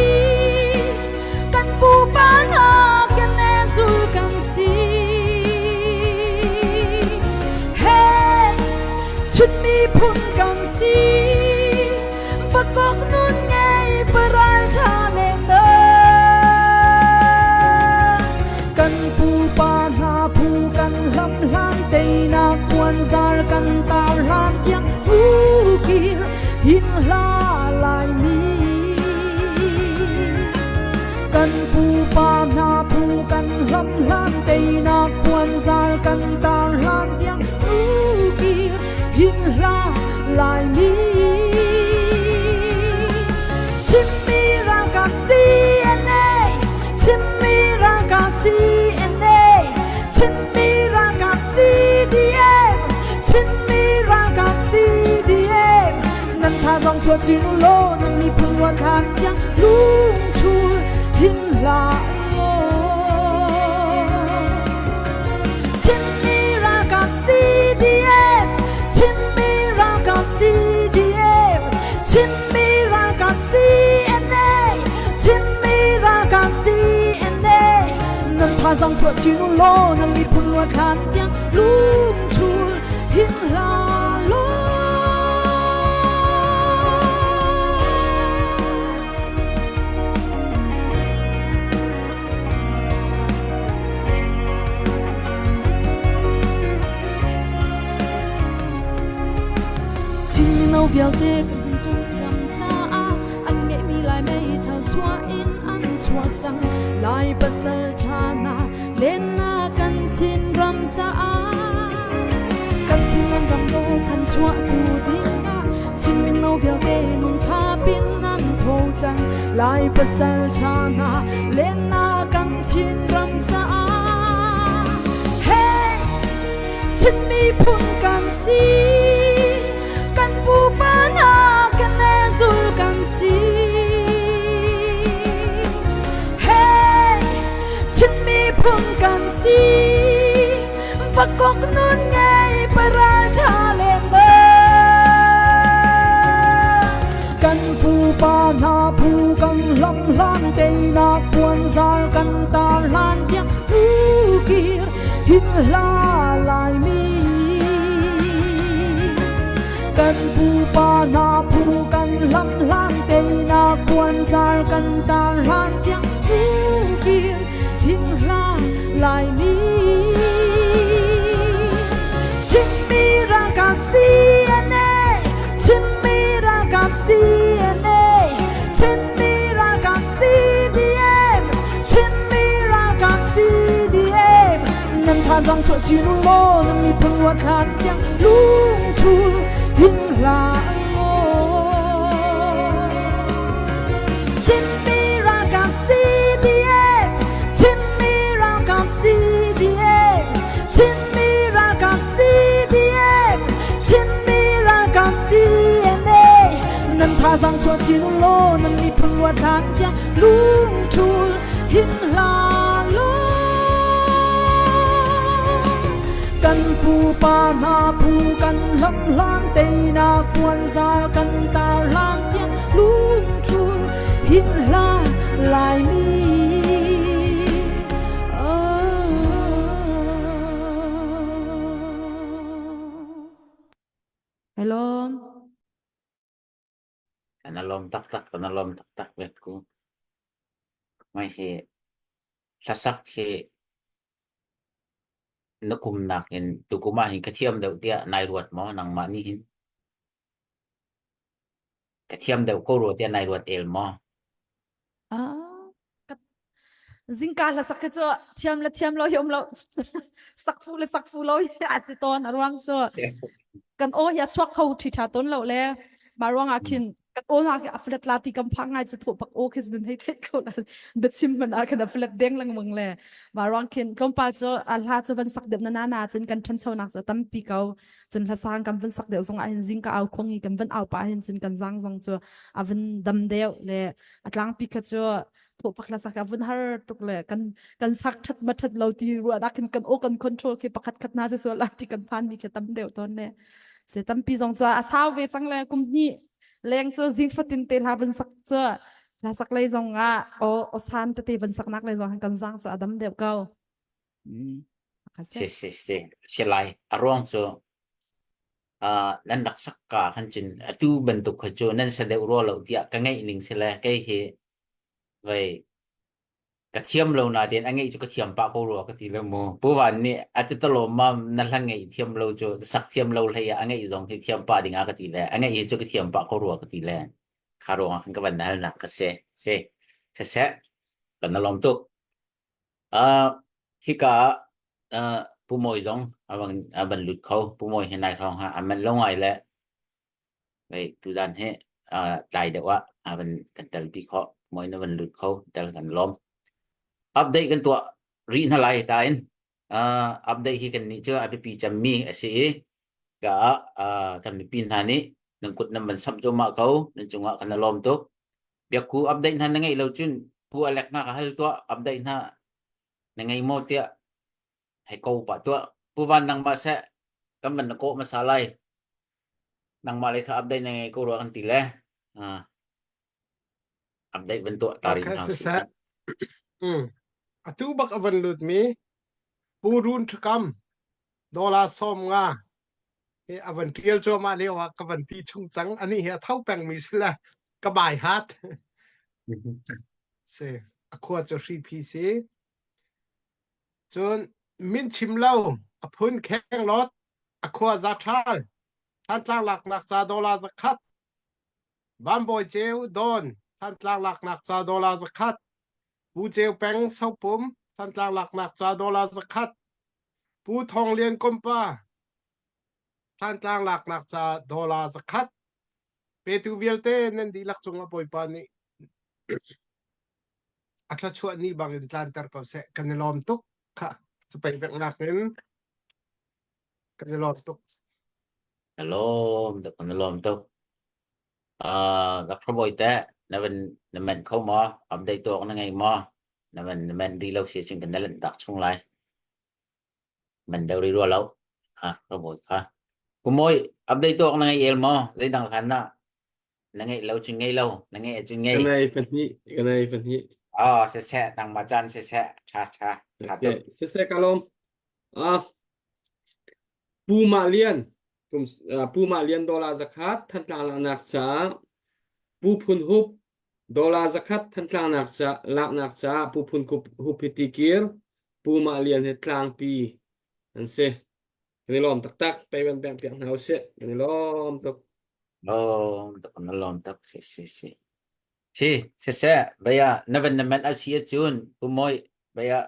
kan pupa hna kan zul kan si Hey Chin miphun kan si vakok nun ngei paral tha len kan pupa hna phu kan hlam hlan teinak puanzar kan tar hlan tiang ukir hin hla Laimi kan pupa hna phu kan hlam hlan teinak puanzar kan tar hlan tiang ukir hin hla Laimi Chinmi ralkap CNA Chinmi ralkap CNA Chinmi ralkap CDF Chinmi ralkap CDF nan tha zong chuah chin u law nan miphun ruan khan tiang lungthul hin hlah law Chinmi ralkap CDF Chinmi ralkap CDF Chinmi ralkap CNA Chinmi ralkap CNA. thazang chuah chin u law nan miphun luat hlan tiang lungthul hin hlah law. Chin mino vialte kan cun ram caah an ngeihmi lai meithal chuah in an chuah cang lai pasal ṭha hna lennak kan Chin ram caah kan Chin ram ram do chan chuah tu dingah Chin mino vialte nung tha pin nan tho cang lai pasal ṭha hna lennak kan Chin ram caah hey Chin miphun kan si kan pupa hna kan zul kan si hey Chin miphun kan si vakok nun ngei paral tha len kan pupa hna phu kan lam hlan teinak puan zal kan tar hlan tiang kir hin hla laimi kan pupa hna phu kan lam hlan teinak puan zar kan tar hlan tiang kir hin hla laimi Chinmi ralkap CNA Chinmi ralkap CNA Chinmi ralkap CDF Chinmi ralkap CDF nan thazang chuah chin u law nan miphun ruat hlan tiang lungthul hin hlah law Chinmi ralkap CDF Chinmi ralkap CDF Chinmi ralkap CDF Chinmi ralkap CNA nan thazang chuah chin u law nan miphun ruat hlan tiang lungthul hin hlah law kan pupa hna phu kan hlam hlan teinak puanzar kan tar hlan tiang lungthul hin hlah laimi Hello. Kan alawm taktak, kan alawm taktak vet ku. Mai hi hlasak hi na kum nakin tukum ah hin ka thiam deuh tiah nai ruat maw nangmah nih hin? Ka thiam deuh ko rua tiah nai ruat el maw? Ah, ka zingka hla sak khi cu thiam le thiam lo hi um lo sak fu le sak fu lo hi a si tawn a ruang cu kan aw hi a chuak kho ṭhi ṭha tawn lo le mah ruangah khin kan aw hna khi a flat la ti kam phak ngai cu thawh pak aw khi nan hei theih ko la biachim hmanh ah khin a flat deng lengmang le mah ruang khin tlawmpal cu a hla cu van sak deuh na na na cun kan ṭhanchonak cu a tampi ko cun hla sang kan van sak deuh zong ah hin zingka au khuang i kan van au pah hin cun kan zang zong cu a van dam deuh le a tlangpi kha cu thawhpak hla sak a vun har tuk le kan kan sak that ma that lo ti ruahnak in kan aw kan control khi pakhat khat na se sual la ti kan phan mi khi tam deuh ton le se tampi zong cu a sau ve cang le kum hnih leng cu zing fatin te hla van sak cu hla sak lei zong ah o o san tete van sak nak lei zong kan zang cu a dam deuh ko Si si si si lai a ruang cu uh, nan rak sak ka khan cun atu bantuk kha cu nan sa deuh rua lo tiah ka ngeih ning si le kei hi vei ka thiam lo na tein a ngeih cu ka thiam pah ko rua ka ti le mu pu van nih a ti talo mam na hla ngeih thiam lo cu sak thiam lo hlei ah a ngeih zong hi thiam pah ding ah ka ti le a ngeih hi cu ka thiam pah ko rua ka ti le kha ruang ah khan ka van hal nak ka si si siseh kan na lawm tuk Uh, hika ah uh, Pu Mawi zong a van, a van lut kho. Pu Mawi hi nai hrawng ha a man lo ngai le vei tuzan hi uh, tlai deuh ah a van kan tel pi khawh. Mawi na van lut kho tel kan lawm. Update kan tuah rih hna lai ta in. Uh, update hi kan nih cu a biapi cemmi a si i ka uh, kan mipi hna nih nan kut nan van samh cuahmah ko nan cungah kan i lawm tuk. Biakku update hna na ngeih lo cun Pu Alek hna ka hal tuah update hna na ngei maw tiah hei ko pah tuah. Pu Van nangmah seh kan van na kawh hmasa lai. Nangmah lei kha update na ngei ko rua kan ti le. Ah, update van tuah ta rih Okay, hna usih. siseh. Mm. Atu bak a van lutmi Pu Run Ṭhakam dollar 50 hi a van ṭial cuahmah lio ah ka van ti chung cang. Anih hi a tho pengmi si le ka bai hat. Si, a khua cu hriphi si. Cun min chim lo a phun khenglawt a khua za ṭhal Thantlang laknak ca dollar 100 Van Bawi Ceu Dawn Thantlang laknak ca dollar 100 Pu Ceu Peng Sopum Thantlang laknak ca dollar 100 Pu Thawng Lian Kompa Thantlang laknak ca dollar 100 Petu vialte nan dihlak cungah Bawipa nih a thluachuah ni bangin tlanter ko seh. Kan i lawm tuk. Kha capei peknak in kan i lawm tuk. Na lawm tuk, na lawm tuk. Uh, Dr. Bawi teh, na van na men kho maw? Update tuak na ngei maw? Na van na men ri lo si cun kan na lanh tak chung lai. Men deuh ri rua lo. Ha, Dr. Bawi kha. Kumawi, update tuak na ngei el maw? Zeidang hlan na na ngeih lo cun ngei lo, na ngeih ahcun ngei. Ka nei pahnih, ka nei pahnih. Oh, siseh, nangmah caan siseh, ṭha ṭha, ṭha tuk. Siseh ka lawm. Ah, Pu Mah Lian, kum, uh, Pu Mah Lian dollar zakhat Thantlang laknak caah Pu Phun Hup dollar zakhat Thantlang nak ca laknak caah Pu Phun Hup hi tikir Pu Mah Lian hi tlangpi an si. Kan i lawm taktak. Payment bank piak hna usih. Kan i lawm tuk. Lawm tuk, na lawm tuk. Si si si. Si, siseh, baya na van na man a si ahcun Pu Mawi, baya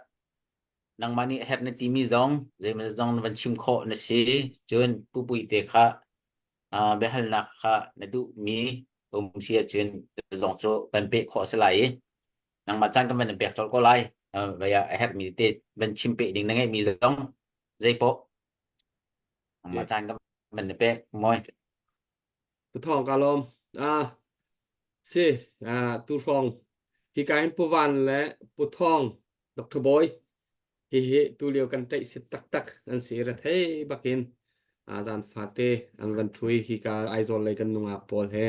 nangmah nih herh na timi zong zeimaw zong na van chim khawh na si. Cun Pu Pui te kha uh, biahalnak kha na duhmi um si ahcun zong cu kan peh khawh a si lai i nangmah caan kan van in pek colh ko lai. Uh, baya a herhmi te van chim peh ding na ngeihmi zong zeipaoh nangmah caan kan van na pek mawi. Pu Thawng ka lawm. Ah, si, ah, tu hrawng hika hin Pu Van le Pu Thawng, Dr. Bawi, hihi tu lio kan tlaih sit taktak an si ra thei bakin ah zan fate an van ṭhui hika Aizawl lei kan nungak pawl he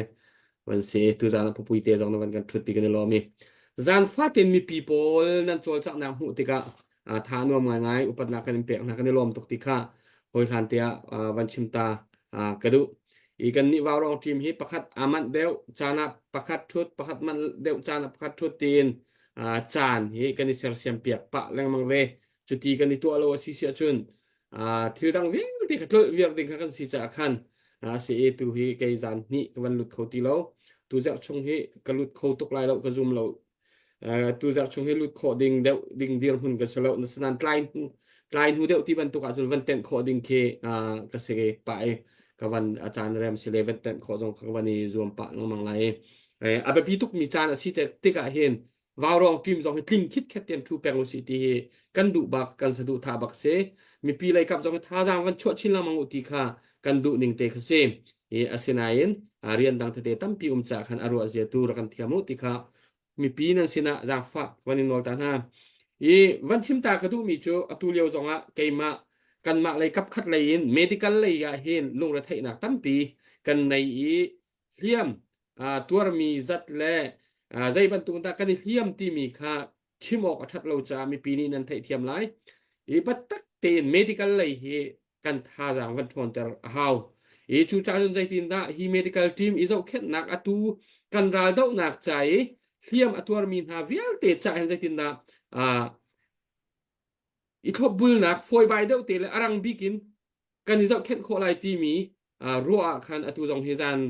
van si tu zan ah pupui te zong na van kan ṭhutpi kan i lawm i zan fatin mipi pawl nan cawlcanghnak hmuh tikah tha nuam ngaingai upatnak kan in pek hna kan i lawm tuk ti kha hawi hlan te ah van chim ta ka duh i kan nih vaurawng team hi pakhat a manh deuh caan ah pakhat thut pakhat manh deuh caan ah pakhat thut tiin caan hi kan i sersiam piak pah lengmang ve cuti kan i tuah lo a si si ahcun thil dang vialte kha tlolh viar ding kha kan si caah khan a si i tu hi kei zan hnih ka van lut kho ti lo tu zarh chung hi ka lut kho tuk lai lo ka zum lo tu zarh chung hi lut khawh ding deuh ding dirhmun ka si lo nasanan tlai hnu tlai hnu deuh ti bantuk ahcun van tenh khawh ding khi ka si pah i ka van a caan rem si le van tenh khawh zong ka van i zuam pah lengmang lai a biapi tukmi caan a si tikah hin vaurawng team zong hi tling khit khet ten thu peng usih ti hi kan duh bak kan saduh tha bak si mipi lei kap zong hi thazaang van chuah chin lengmang u ti kha kan duh ning te kha si i asinain rian dang tete tampi um ca khan a ruah zia tu rak kan thiam u ti kha mipi nan sinah zaangfah van in nawl ta hna. I van chim ta ka duhmi cu atu lio zongah keimah kanmah lei kapkhat lei in medical lei ah hin lungretheihnak tampi kan nei i hliam tuarmi zat le zei bantuk dah kan i hliam timi kha chim awk a ṭhat lo caah mipi nih nan theihthiam lai. I biatak tein medical lei hi kan thazaang van ṭhawnter a hau. I cucaah cun zeitindah hi medical team i zohkhenhnak atu kan raldohnak ca i hliam a tuarmi hna vialte ca hin zeitindah uh, i thlopbulnak fawibai deuh te le a rang bik in kan i zohkhenh khawh lai timi ruah ah khan atu zong hi zan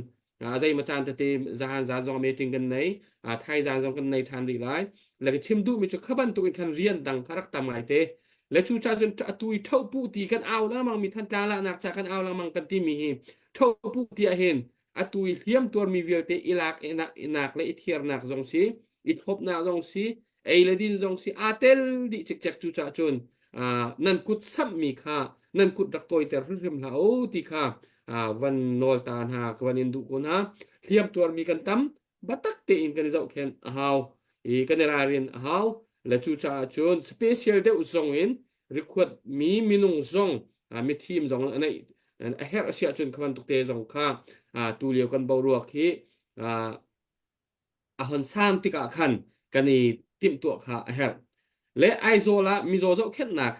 zeimaw caan tete zahan zan zong meeting kan nei thai zan zong kan nei ṭhan rih lai le ka chim duhmi cu kha bantuk in khan rian dang kha rak tam ngai te le cu ca cun atu i ṭhohpu ti kan au lengmang mi Thantlang lahnak ca kan au lengmang kan timi hi ṭhohpu ti ah hin atu i hliam tuarmi vialte i lak inak le i thiarnak zong si i thlopnak zong si ei le din zong si aa tel dih cikcek cu cah cun nan kut samhmi kha nan kut rak tawiter hrimhrim hlah u ti kha van nawl ta hna ka van in duh ko hna hliam tuarmi kan tam batak tein kan i zohkhenh a hau i kan i ralrin a hau le cucaah cun special deuh zong in rikhuat mi minung zong mithim zong a neih a herh a si ahcun kha bantuk te zong kha tu lio kan boruak hi a hon sang tikah khan kan i timhtuah kha a herh. Le Aizawl ah mizaw zohkhenhnak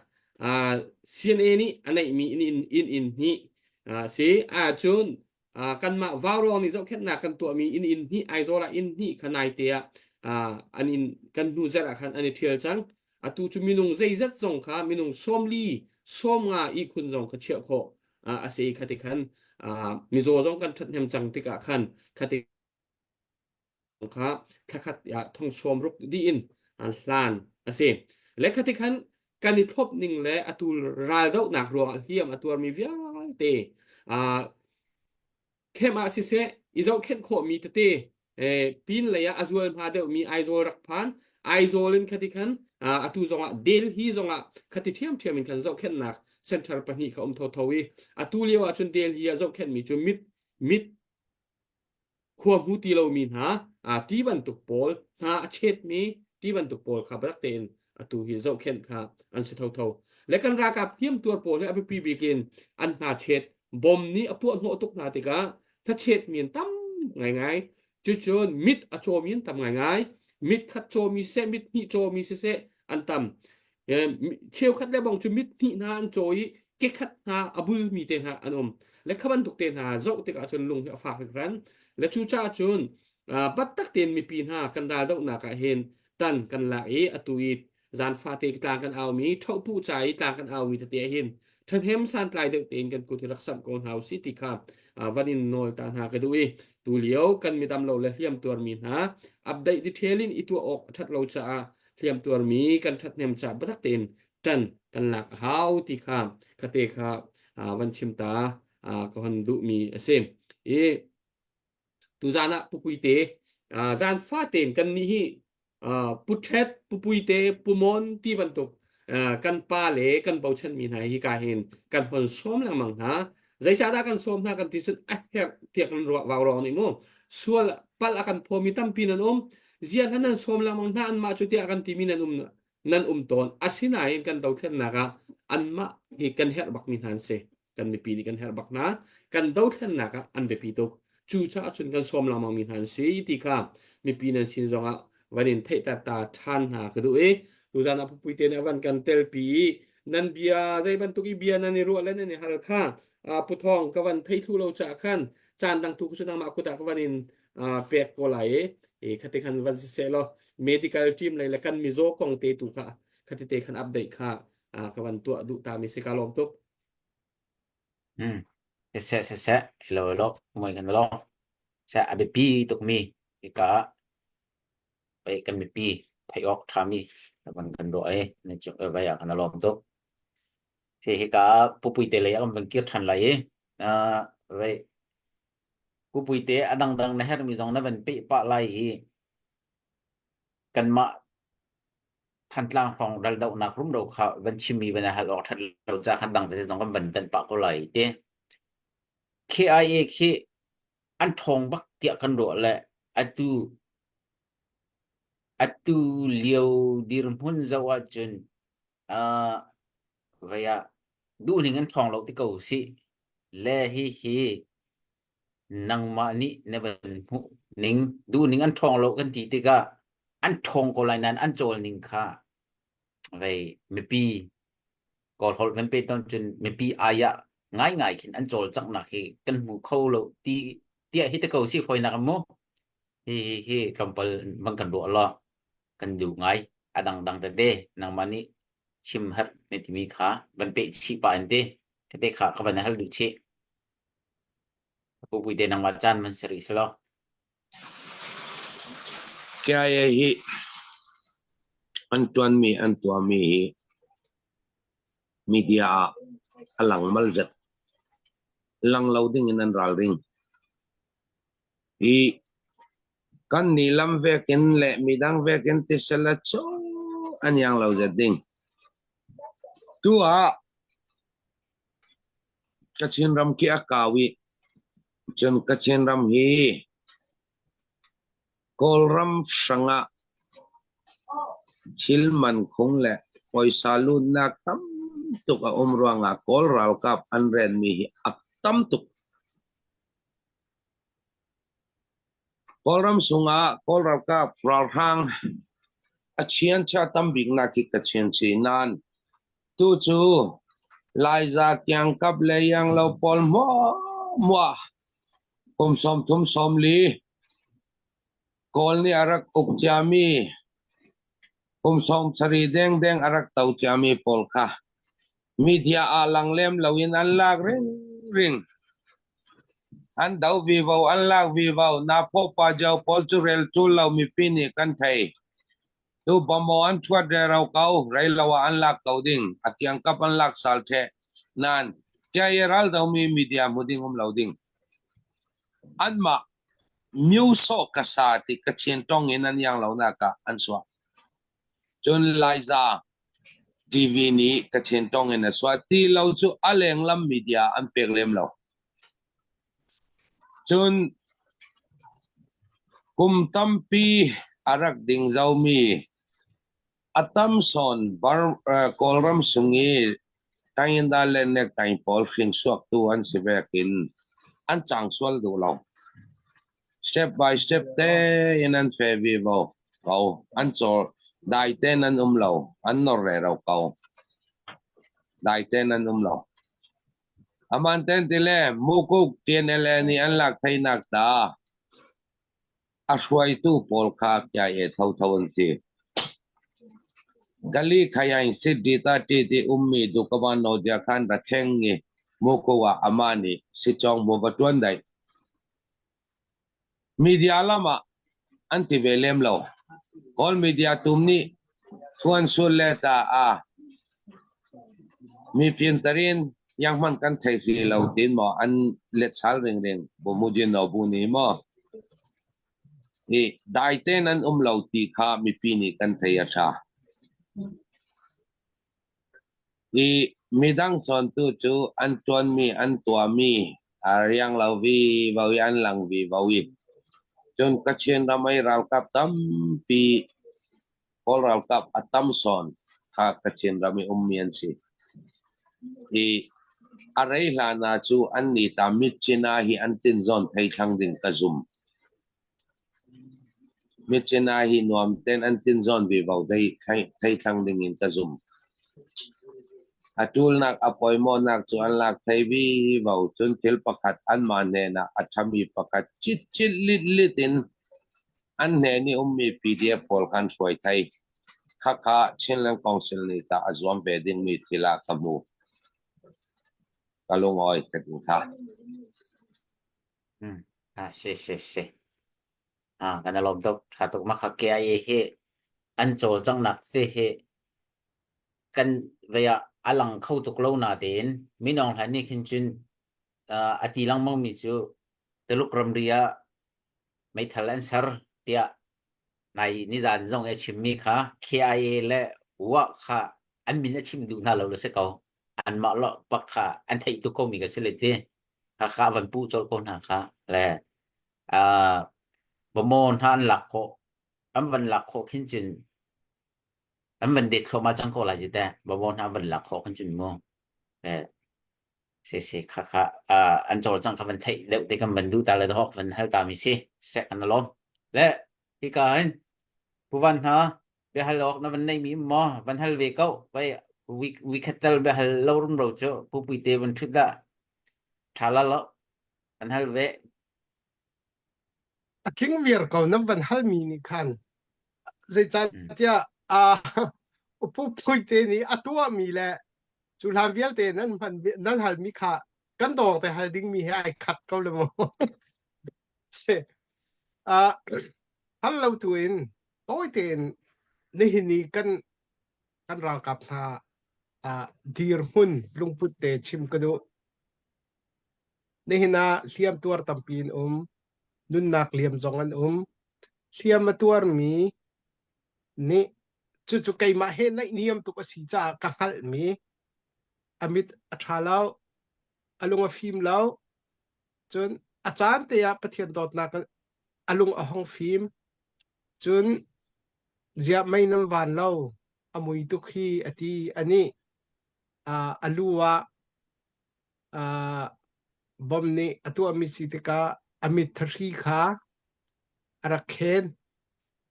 CNA nih a neihmi inn inn inn inn hnih si ahcun kanmah Vaurawng nih zohkhenhnak kan tuahmi inn inn hnih Aizawl ah inn hnih kha naite ah an inn kan hnu zarh ah khan an i ṭhial cang. Atu cu minung zeizat zong kha minung 40 sawmnga ihkhun zong kha chiah khawh a si i khati khan mizaw zong kan ṭhathnem cang tikah khan khati kha thlakhat ah thong sawm ruk dih in an hlan a si. Le khati khan kan i thlop ning le atu raldohnak ruangah hliam a tuarmi vialte khem ah siseh i zohkhenh khawhmi tete pin lei ah a zual hma deuhmi Aizawl rak phan Aizawl in khati khan atu zongah Delhi zongah khati ṭhiamṭhiam in khan zohkhenhnak center pahnih kha um thotho i atu lio ah cun Delhi ah zohkhenhmi cu mit mit khua hmu ti lomi hna ti bantuk pawl hna a chetmi ti bantuk pawl kha biatak tein atu hi zohkhenh kha an si thotho. Le kan ralkap hliamtuar pawl hi a biapi bik in an hna chet bom nih a puah hnawh tuk hna tikah hnachetmi an tam ngaingai. Cucun mit a cawmi an tam ngaingai. Mit khat cawmi siseh, mit hnih cawmi siseh an tam. Cheukhat le bang cu mit hnih hna an caw i kekhat hna a bulmi te hna an um. Le kha bantuk te hna zoh tikah cun lung hi a fak hringhran. Le cucaah cun battak tein mipi hna kan raldohnak ah hin tan kan lak i atu i zan fate tlang kan aumi ṭhohpu ca i tlang kan aumi tete ah hin ṭhahnem santlai deuh tein kan kut hi rak samh ko hna usih ti kha van in nawl ta hna ka duh i tulio kan midam lo le hliam tuarmi hna update detail in i tuah awk a ṭhat lo caah hliam tuarmi kan ṭhathnem ca biatak tein ṭan kan lak a hau ti kha khate kha van chim ta ka hon duhmi a si. I tuzan ah pupuite zan fate in kan nih hi pu ṭhet pupuite pumon ti bantuk kan pa le kan bochanmi hna hi ka hin kan hon sawm lengmang hna. Zeicahdah kan sawm hna kan ti cun a herh tiah kan ruah vau rawng nih mu sual palh a kan phawmi tampi nan um zia hlan nan sawm lengmang hna anmah cu tiah kan timi nan um nan um tawn asinain kan dothlennak ah anmah hi kan herh bakmi hna an si kan mipi nih kan herh bak hna kan dothlennak ah an biapi tuk cucaah cun kan sawm lengmang mi hna an si ti kha mipi nan sin zongah van in theihter ta ṭhan hna ka duh i tuzan ah pupui te nih a van kan telpi i nan bia zei bantuk i bia nan i ruah le nan i hal kha pu thawng ka van thei thlu lo caah khan caan dang tu cu nangmah kut ah ka van in pek ko lai i khati khan van si seh law medical team lei le kan mizaw kong te tu kha khati te khan update kha ka van tuah duh ta mi si ka lawm tuk. Hmm. Siseh siseh ilo ilo moi kan lo. Sa a biapi tukmi hika ah pei kan mipi theih awk ṭhami van kan ruah i na cung vai ah kan i lawm tuk. Hi hika ah pupui te lei ah kan van kir ṭhan lai i uh, vai pupui te a dangdang na herhmi zong na van peh pah lai i kanmah Thantlang hrawng raldohnak rumro kha van chimmi van i hal awk ṭhat lo ca khan dang tete zong kan van tan pah ko lai ti. KIA khi an ṭhawng bak tiah kan ruah le atu atu lio dirhmun zoh ahcun uh, vei ah duhning an ṭhawng lo ti ko sih le hi hi nangmah nih na van hmuh ning duhning an ṭhawng lo kan ti tikah an ṭhawng ko lai nain an cawl ning kha vei mipi Kawl holh kan pe tawn cun mipi ai ah ngaingai khin an cawlcanghnak hi kan hmu kho lo ti tiah hi te ko si fawinak mu hi hi hi tlawmpal bang kan ruah law kan duh ngai a dangdang tete nangmah nih chim herh na timi kha van peh chih pah in ti te kha ka van hal duh chih Pupui te nangmah caan man si rih selaw. KIA hi an tuanmi an tuahmi hi media ah a lang mal zet. Lang lo ding in an ralring. Hi kan nih lam vekin le midang vekin tisel a cu an yang lo zet ding. Tu ah Kachin ram khi a kau i cun Kachin ram hi Kawlram hrangah thil man khung le puaisa lutnak tam tuk a um ruangah Kawl ralkap an renmi hi a tam tuk. Kawlram chungah Kawl ralkap ralhrang. A chianchia tam biknak hi Kachin si nain tu cu Laiza kiangkap le ianglo pawl hmuahhmuah kum 30 40 Kawl nih a rak uk ciami kum 70 dengdeng a rak to ciami pawl kha media ah lang lem loin an lak ringring. An do vivo an lak vivo na phaw pa jo pawl cu rel tul lo mipi nih kan thei. Tu bamo an thuat rero ko rei lo ah an lak ko ding a kiangkap an lak sal the nan kia ral do mi media mu ding um lo ding. Anmah myu so kasa ti Kachin tong in an yang lo nak ah an suah. Cun Laiza TV nih Kachin tong in a suah ti lo cu a lenglam media an pek lem lo. Cun kum tampi a rak ding zomi a tam sawn bar, uh, Kawlram sung i Tayinda le nektai pawl hringsuaktu an si vekin an cang sual duh lo. Step by step tein an fe vivo ko. An caw dai tein an um lo. An nor rero ko. Dai tein an um lo. Aman ten tile mukuk TNLA nih an lak theinak ta A hruaitu pawl kha KIA thotho an si. Gali khayain Siddhita ti ti ummi Dukawan Nodia khan ra thleng i Muko ah amah nih sicawng mu va ṭuan daih. Media lam ah an ti ve lem lo. Kawl media tum nih thuan sul le ta a mi piantarin yang hman kan thei ri lo tin maw an let sal ringring bu mujin no bu ni maw i dai te nan um lo ti kha mipi nih kan thei a tha i midang chawntu cu an tuanmi an tuahmi a riang lo vi vo i an lang vi vo i cun Kachin ram i ralkap tampi Kawl ralkap a tam sawn kha Kachin ram i ummi an si. I a rei hlan ah cu an ni ta Myitkyina hi an tinzawn thei thlang ding ka zum. Myitkyina hi nuam ten an tinzawn vivo dei thei thlang ding in ka zum. A ṭulnak a pawimawhnak cu an lak thei vivo cun thil pakhat anmah hnenah a ṭhami pakhat citcit litlit in An hnen i ummi PDF pawl khan hruai thai. Khakha Chinland Council nih tah a zuam ve dingmi thil ah ka hmu. Ka lungawi ka ti kha. Hmm. Ah, si si si. Ah, kan lawm tuk. Tha tuk ma kha KIA hi an cawlcanghnak si hi kan vei ah a lang kho tuk lo na tein minong hlan nih khin cun uh, a ti lengmang mi cu Tuluk ramri ah meithal an ser tiah nai nizan zong i a chimmi kha KIA le WA kha an min a chim duh hna lo le si ko. Anmah lo bak kha an theih tuk komi ka si le ti. Kha van puh colh ko hna kha le uh, Bamo hna an lak khawh an van lak khawh khin cun an van det thluahmah cang ko lai ci teh Bamo hna an van lak khawh khin cun mu eh Si si kha kha uh, an cawlcangh kha van theih deuh te kan van duh ta le dawh van hal ta mi si sek an lawm le hika hin puvan hna biahal awk na van nei mi maw van hal ve ko vai week week tel biahal lo rum ro chu pupui te van thut da tha la lo an hal ve A tling viar ko nan van hal mi nih khan zeicahtiah a upu pui te nih a tuah mi le Cu hlan vialte nan hman nan halmi kha kan dawng te hal dingmi he ai khat ko le mu. Si. Uh, hal lo tu in tawi tein nihin ni kan kan ralkap hna uh, dirhmun lungput te chim ka duh. Nihin ah hliam tuar tampi in um, nunnak liam zong an um. Hliam a tuarmi nih cucu keimah he naihniam tuk a si caah ka hngalhmi a mit a ṭha lo, a lung a fim lo, cun a caan te ah Pathian dawtnak a lung a hung fim, cun ziah mei nan van lo, a mui tuk hi a ti anih a lu ah bom nih a tuahmi si tikah a mit thahri kha a rak khen,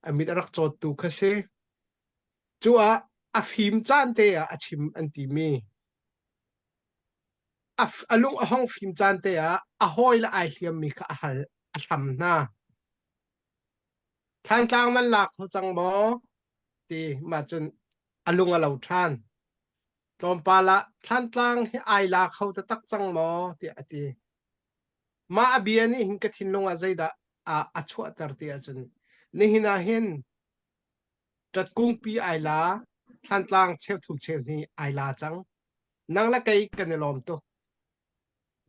a mit a rak cawttu kha si. Cu ah a fim caan te ah a chim an timi a, a lung a hong fim caan te ah a hawi le ai hliammi kha a hal a hlam hna. Thlantlang nan lak kho cang maw? Ti mah cun a lung a lo ṭhan. Tlawmpal ah Thlantlang hi ai la kho taktak cang maw? tiah a ti. Mah a bia nih hin ka thinlung ah zeidah a, a chuahter ti ahcun nihin ah hin Ṭatkungpi ai la, Thlantlang cheuthum cheuhnih ai la cang. Nang le kei kan i lawm tuk.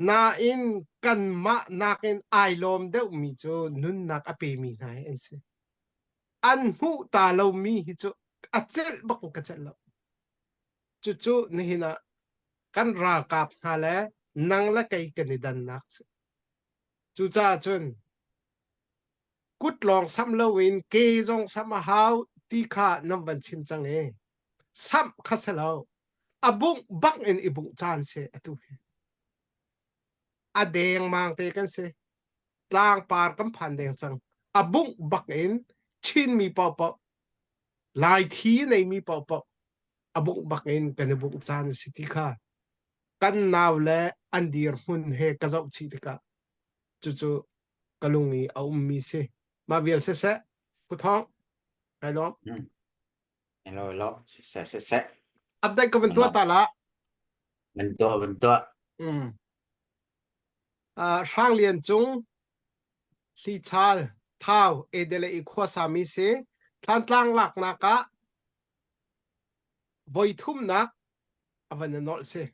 Nain kanmah nakin ai lawm deuhmi cu nunnak a pemi hna hi an si. An hmuh ta lomi hi cu a celh bak ka celh lo. Cucu nihin ah kan ralkap hna le nang le kei kan i dannak si. Cucaah cun kut lawng samh loin ke zong samh a hau ti kha nan van chim cang i samh kha si lo a bungh bak in i bungh caan si atu hi a dengmang te kan si tlangpar kan phan deng cang a bungh bak in Chinmi paohpaoh Lai thi neimi paohpaoh a bungh bak in kan i bungh caan a si ti kha kan nau le an dirhmun he ka zoh chih tikah cucu ka lung i a ummi si. Mah vial siseh, Pu Thawng, kai lawm. Hello, hello. Siseh, siseh. Update ka van tuah ta la. Van tuah, van tuah. Mm. Uh, Hrang Lian Cung, Hlichal, Thau, Edele i khuasami si, Thlantlang laknak ah voi thumnak a van i nolh si.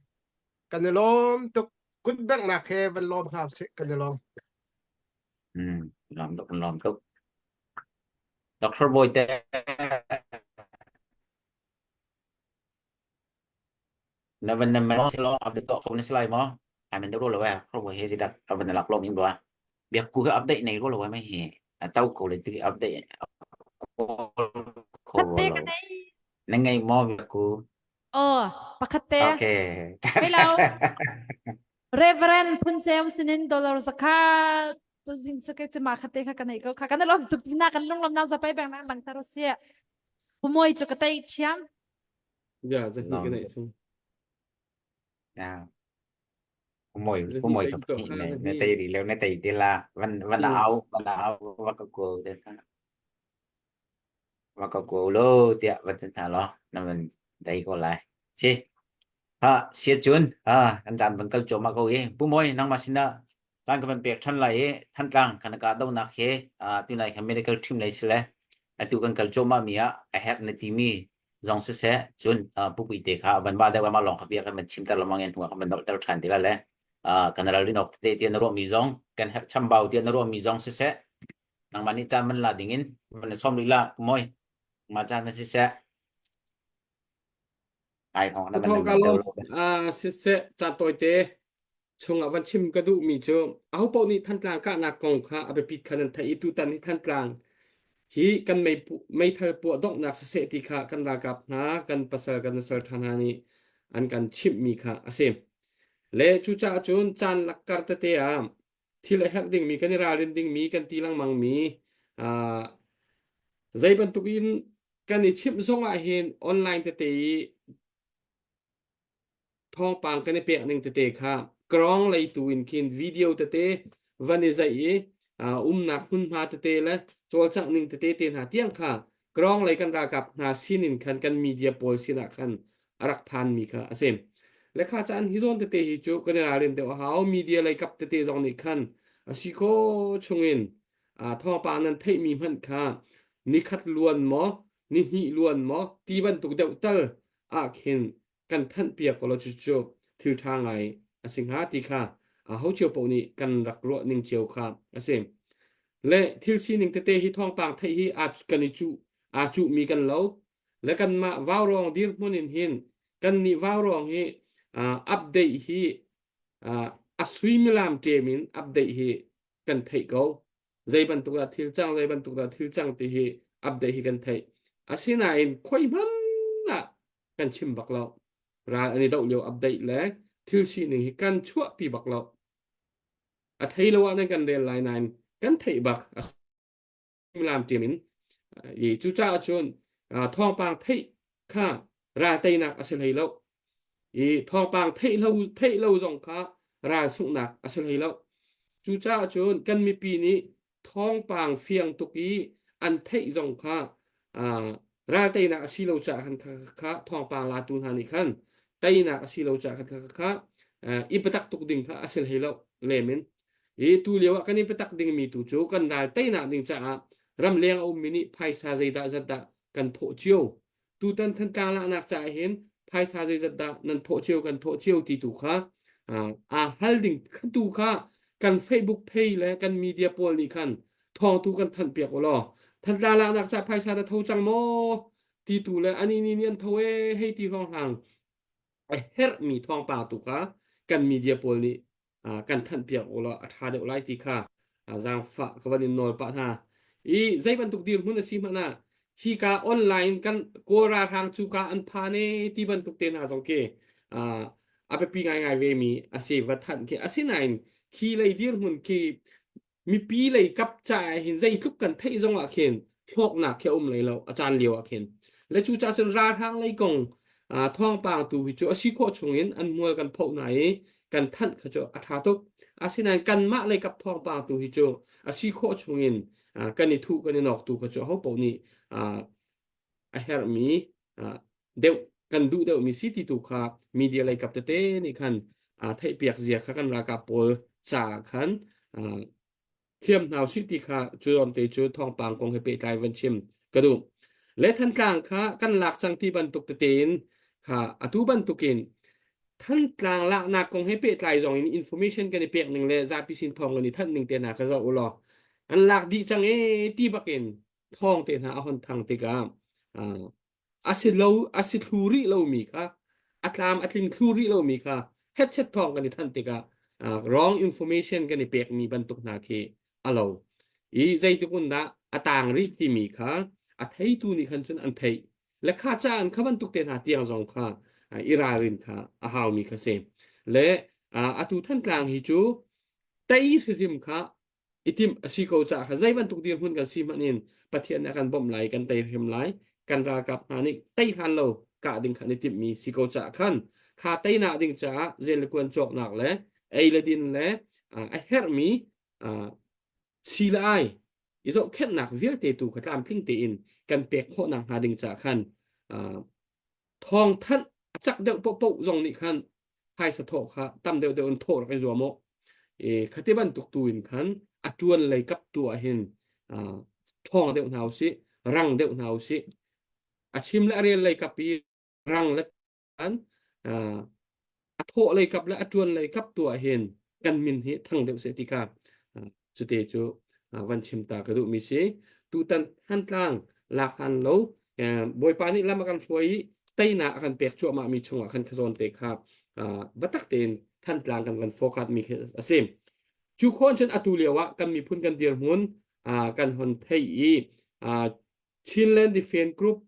Kan i lawm tuk. Kut benghnak he van lawm hna usih. Kan i lawm. Mm, lawm tuk, lawm tuk. Dr. Bawite na van na man lo update to ko na silai mo ai men ro lo wa ro bo he dak avan lak lo ning lo biak ku update nei ro lo wa mai he tau ko le ti update ko ro Khatte lo ka nei. na ngei mo biak ku Oh, pakhat te. Okay. Hello. Reverend Phunceu sinin dollar zakhat tu zing chu ke chima khate kha kanai ko kha kan lom tuk tina kan lung lom na zapai bang na lang taro sia. Pumoi chu ka tai thiam. Ya, zahni ka nei chung. Ya. Pumoi pumoi ka ne ne tai ri leo ne tai ti la van van au van au va ka ko te ta. Va ka ko lo tiah va ti hna law na van dai ko lai. Si. Ha, sia cun, ha, kan caan van kal cuahmah ko i. Pu Mawi, nangmah sinah caan ka van pek ṭhan lai i Thantlang kan ka donak he tunai kha medical team lei si le atu kan kal cuahmah mi ah a herh na timi zong siseh cun pupui te kha van ba deuh ma lawng kha bia kan van chimter lengmang in hnu ah kan van dolhter ṭhan ti la le kan ral rin awk tete tiah na ruahmi zong kan herh chambau tiah na ruahmi zong siseh nangmah nih caan van la ding in van sawm rih la moi ma caan van siseh ai hong na Thong ka lawm siseh caan tawite chungah van chim ka duh mi cu aho paoh nih Thantlang kahnak kong kha a biapit khan an theih i tutan hi Thantlang hi kan meithal puah donghnak siseh ti kha kan ralkap hna kan pasal kan pasal ṭha hna nih an kan chimhmi kha a si. Le cucaah cun caan lakkar tete ah thil a herh dingmi kan i ralrin dingmi kan ti lengmang mi uh, zei bantuk in kan i chimh zong ah hin online tete i thawngpang kan i pek ning tete kha krong lei tu in khin video tete van i zaih i uh, umnak hmunhma tete le cawlcangh ning tete te hna tiang kha krong lei kan ralkap hna sin in khan kan media pawl sinah khan a rak phanmi kha a si. Le kha caan hi zawn tete hi cu kan i ralrin deuh a hau. Media lei kap tete zong nih khan a si kho chungin thawngpang nan theihmi hmanh kha nikhat luan maw ni hnih luan maw ti bantuk deuh tal ah khin kan thanh piak ko law cucu thil ṭha ngai a si hnga ti kha ho cio paoh nih kan rak ruah ning cio kha a si. Le thil sining tete hi thawngpang theih hi aa kan i cuh aa cuhmi kan lo. Le kanmah vaurawng dirhmun in hin kannih vaurawng hi uh, update hi uh, a suimilam ṭem in update hi kan theih ko. Zei bantuk dah thil cang, zei bantuk dah thil cang ti hi update hi kan theih. Asinain khoi hmanh ah kan chim bak lo. Ral an i doh lio update le thil sining hi kan chuahpi bak lo. A thei lo ah nan kan rel lai nain kan theih bak. A suimilam ṭem in. I cucaah cun thawngpang theih. Kha ral teinak a si hlei lo. I thawngpang theih lo theih lo zong kha ral sunghnak a si hlei lo. Cucaah cun kan mipi nih thawngpang fiang tuk i an theih zong kha ral teinak a si lo caah khan kha kha thawngpang latu hna nih khan teinak a si lo caah khan kha kha i biatak tuk ding kha a si hlei lo lem in i tu lio ah kan i biatak dingmi tu cu kan ral teinak ding caah ramleng a ummi nih phaisa zeidah zat dah kan thawh cio tutan Thantlang laknak caah hin phaisa zeizat dah nan thawh cio kan thawh cio ti tu kha aa hal ding tu kha kan Facebook page le kan media pawl nih khan thawngtu kan thanh piak u law Thantlang laknak caah phaisa na tho cang maw ti tu le ani ni ni an tho e hei ti hrawng hlang a herhmi thawngpang tu kha kan media pawl nih kan thanhpiak u law a ṭha deuh lai ti kha zaangfah ka van in nawl pah hna. I zei bantuk dirhmun a si hmanh ah hika online kan Kawl ralhrang cu ka an phan e ti bantuk te hna zong khi a biapi ngaingai ve mi a si va thanh khi asinain khi lei dirhmun khi mipi lei kap caah hin zeitluk kan theih zong ah khin hlawknak khi a um lei lo a caan lio ah khin le cu cah cun ralhrang lei kong thawngpang tu hi cu a si khawh chung in an mual kan phoh hna i kan thanh kha cu a ṭha tuk asinain kanmah lei kap thawngpang tu hi cu a si khawh chung in kan i thuh kan i nok tu kha cu aho paoh nih a herhmi deuh kan duh deuhmi si ti tu kha media lei kap tete nih khan theihpiak zia kha kan ralkap pawl ca khan thiam hna usih ti kha cu te cu thawngpang kong he pehtlai van chim ka duh. Le Thantlang kha kan lak cang ti bantuk tete in kha atu bantukin Thantlang laknak kong he pehtlai zong in information kan i pek ning le zapi sin thawng kan i thanh ning te hna kha zoh u law an lak dih cang e ti bakin thawng te hna a hon thang tikah a si lo a si thlu rih lomi kha a tlam a tling thlu rih lomi kha hetchet thawng kan i thanh tikah wrong information kan i pekmi bantuk hna khi a lo i zeitik un dah a tang rih timi kha a theitu nih khan cun an theih le kha ca an kha bantuk te hna tiang zong kha i ralrin kha a haumi kha si le atu Thantlang hi cu tei hrimhrim kha i timh a si ko caah kha zei bantuk dirhmun kan si hmanh in Pathian nih a kan bawmh lai kan tei hrim lai kan ralkap hna nih tei hlan lo kah ding khan i timhmi si ko caah khan kha teinak ding caah zen le kuan cawknak le ei le din le a herhmi si le ai i zohkhenhnak vialte tu kha tlamtling tein kan pek khawhnak hnga ding caah khan thawngthanh a cak deuh paohpaoh zong nih khan phaisa thawh kha tam deuh deuh in thawh rak i zuam awk e khati bantuk tu in khan a tuan lei kap tu ah hin ṭhawng deuh hna usih rang deuh hna usih a chim le a rel lei kap i rang le an a thawh lei kap le a ṭuan lei kap tu ah hin kan min hi thang deuh seh ti kha cute cu van chim ta ka duhmi si tutan Thantlang lak han lo Bawipa nih lam a kan hruai i teinak a kan pek cuahmah mi chungah khan khazawn te kha biatak tein Thantlang kan van focus mi khi a si cu khawn cun atu lio ah kan miphun kan dirhmun kan hon thei i Chinland Defense Group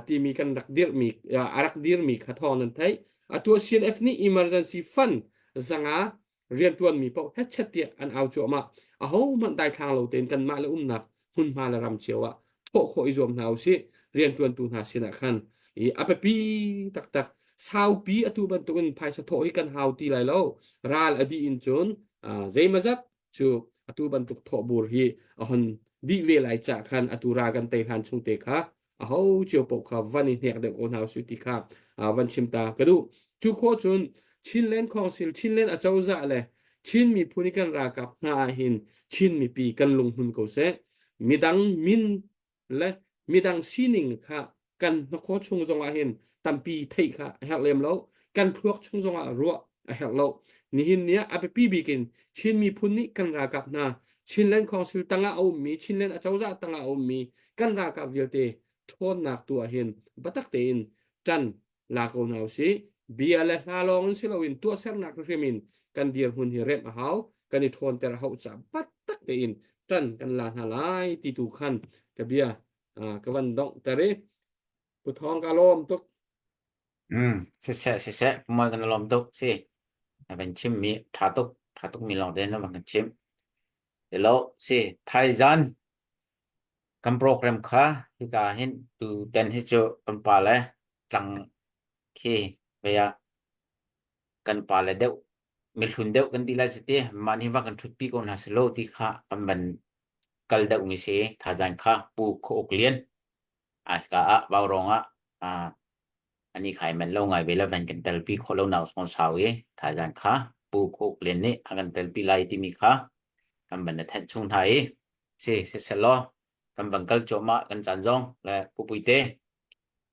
timi kan rak dirhmi a rak dirmi kha thawng nan theih. Atu CNF nih emergency fund zanga rianṭuanmi paoh hetchet tiah an au cuahmah. Ahohmanh daithlang lo tein kanmah le umnak hmunhma le ram cio ah thawh khawh i zuam hna usih. Rianṭuantu hna sinah khan i a biapi taktak saupi atu bantukin phaisa thawh hi kan hau ti lai lo. Ral a dih in cun zeimazat cu atu bantuk thawhbur hi a hon dih ve lai cah khan atu ra kan tei hlan chung te kha a ho cio paoh kha van i hnek deuh ko hna usih ti kha van chim ta ka duh cu khawh cun Chinland Council Chinland acozah le Chin miphun i kan ralkap hna ah hin Chin mipi kan lunghmun ko seh midang min le midang sining kha kan hnakhaw chung zongah hin tampi theih kha a herh lem lo kan thluak chung zongah ruah a herh lo nihin ni ah a biapi bik in Chin miphun nih kan ralkap hna Chinland Council tangah a ummi Chinland acozah tangah a ummi kan ralkap vialte ṭhawnnak tu ah hin biatak tein ṭan la ko hna usih bia le hla lawng in si loin tuahsernak hrim in kan dirhmun hi remh a hau kan i ṭhawnter a hauh ca biatak tein ṭan kan la hna lai ti tu khan ka bia ka van donghter i Pu Thawng ka lawm tuk. Mm, siseh siseh moi kan lawm tuk si. Na van chim mi tha tuk tha tuk mi lawng te na van kan chim. Hello si Thaizan kan program kha hika hin tu ten hi cu kan pa le. tlang khi vei ah kan pa le deuh mihlun deuh kan ti lai cu ti mah nih va kan ṭhutpi ko hna selaw ti kha kan van kal deuh mi si thazaang kha Pu Khaw Uk Lian hika ah Vaurawng ah ani khai man lo ngai ve la van kan telpi khawh lo nak zong sau i thazaang kha Pu Khaw Uk Lian nih a kan telpi lai timi kha kan van na thanh chung hna i si siselaw kan van kal cuahmah kan caan zong le Pu Puite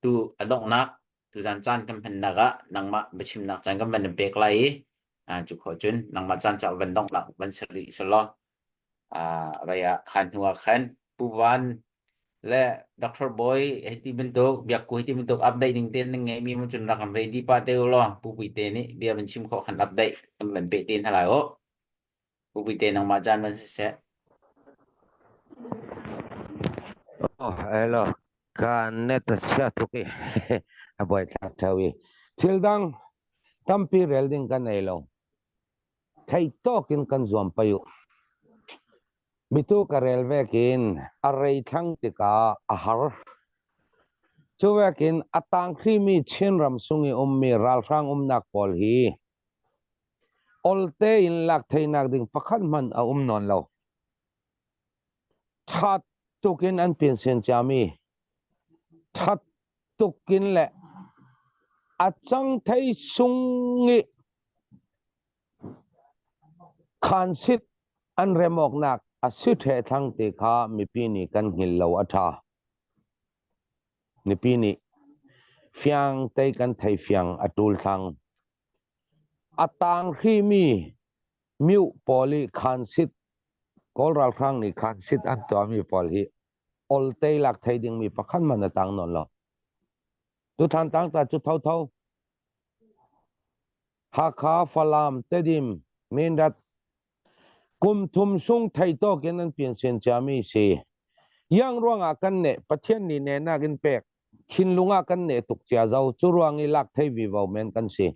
tu a donghnak tuzan caan kan hmannak ah nangmah biachimnak caan kan van in pek lai i cu khawh cun nangmah caan ca van donghnak van si rih selaw vai ah khan hnu ah khan Pu Van le Dr. Boy hei ti bantuk biakku hei ti bantuk update ning te nan ngeimi mun cun rak kan ready pa te u law Pu Puite nih bia van chim khawh khan update kan van pe te hna lai u Pu Puite nangmah caan van siseh Oh, hello. Ka net a chia tuk i a buaithlak ṭheo i thil dang tampi rel ding ka nei lo. Thei tawk in kan zuam pei u. Mitu ka rel vekin a rei thlang tikah a har. Cu vekin a tang hrimi Chinram sung i ummi ralhrang umnak pawl hi olte in lak theinak ding pakhat hmanh a um nawn lo. Ṭha tuk in an pinsen ciami, ṭha tuk in le a cang thei sung i khansit an rem awknak a si ṭhe thlang ti kha mipi nih kan hngilh lo a ṭha. Mipi nih fiang tei kan thei fiang a ṭul thlang. A tang hrimi Myu pawl i khansit Kawl ralhrang nih khansit an tuahmi pawl hi olte lak thei dingmi pakhat man a tang nawn lo. Tuthlan tang ta cu thotho Hakha, Falam, Tedim, Mindat kum thum sung thei tawk in an piansian ciami si. Yang ruangah kan ne Pathian nih nenak in pek thinlung ah kan neh tuk cia zo cu ruang i lak thei vivo men kan si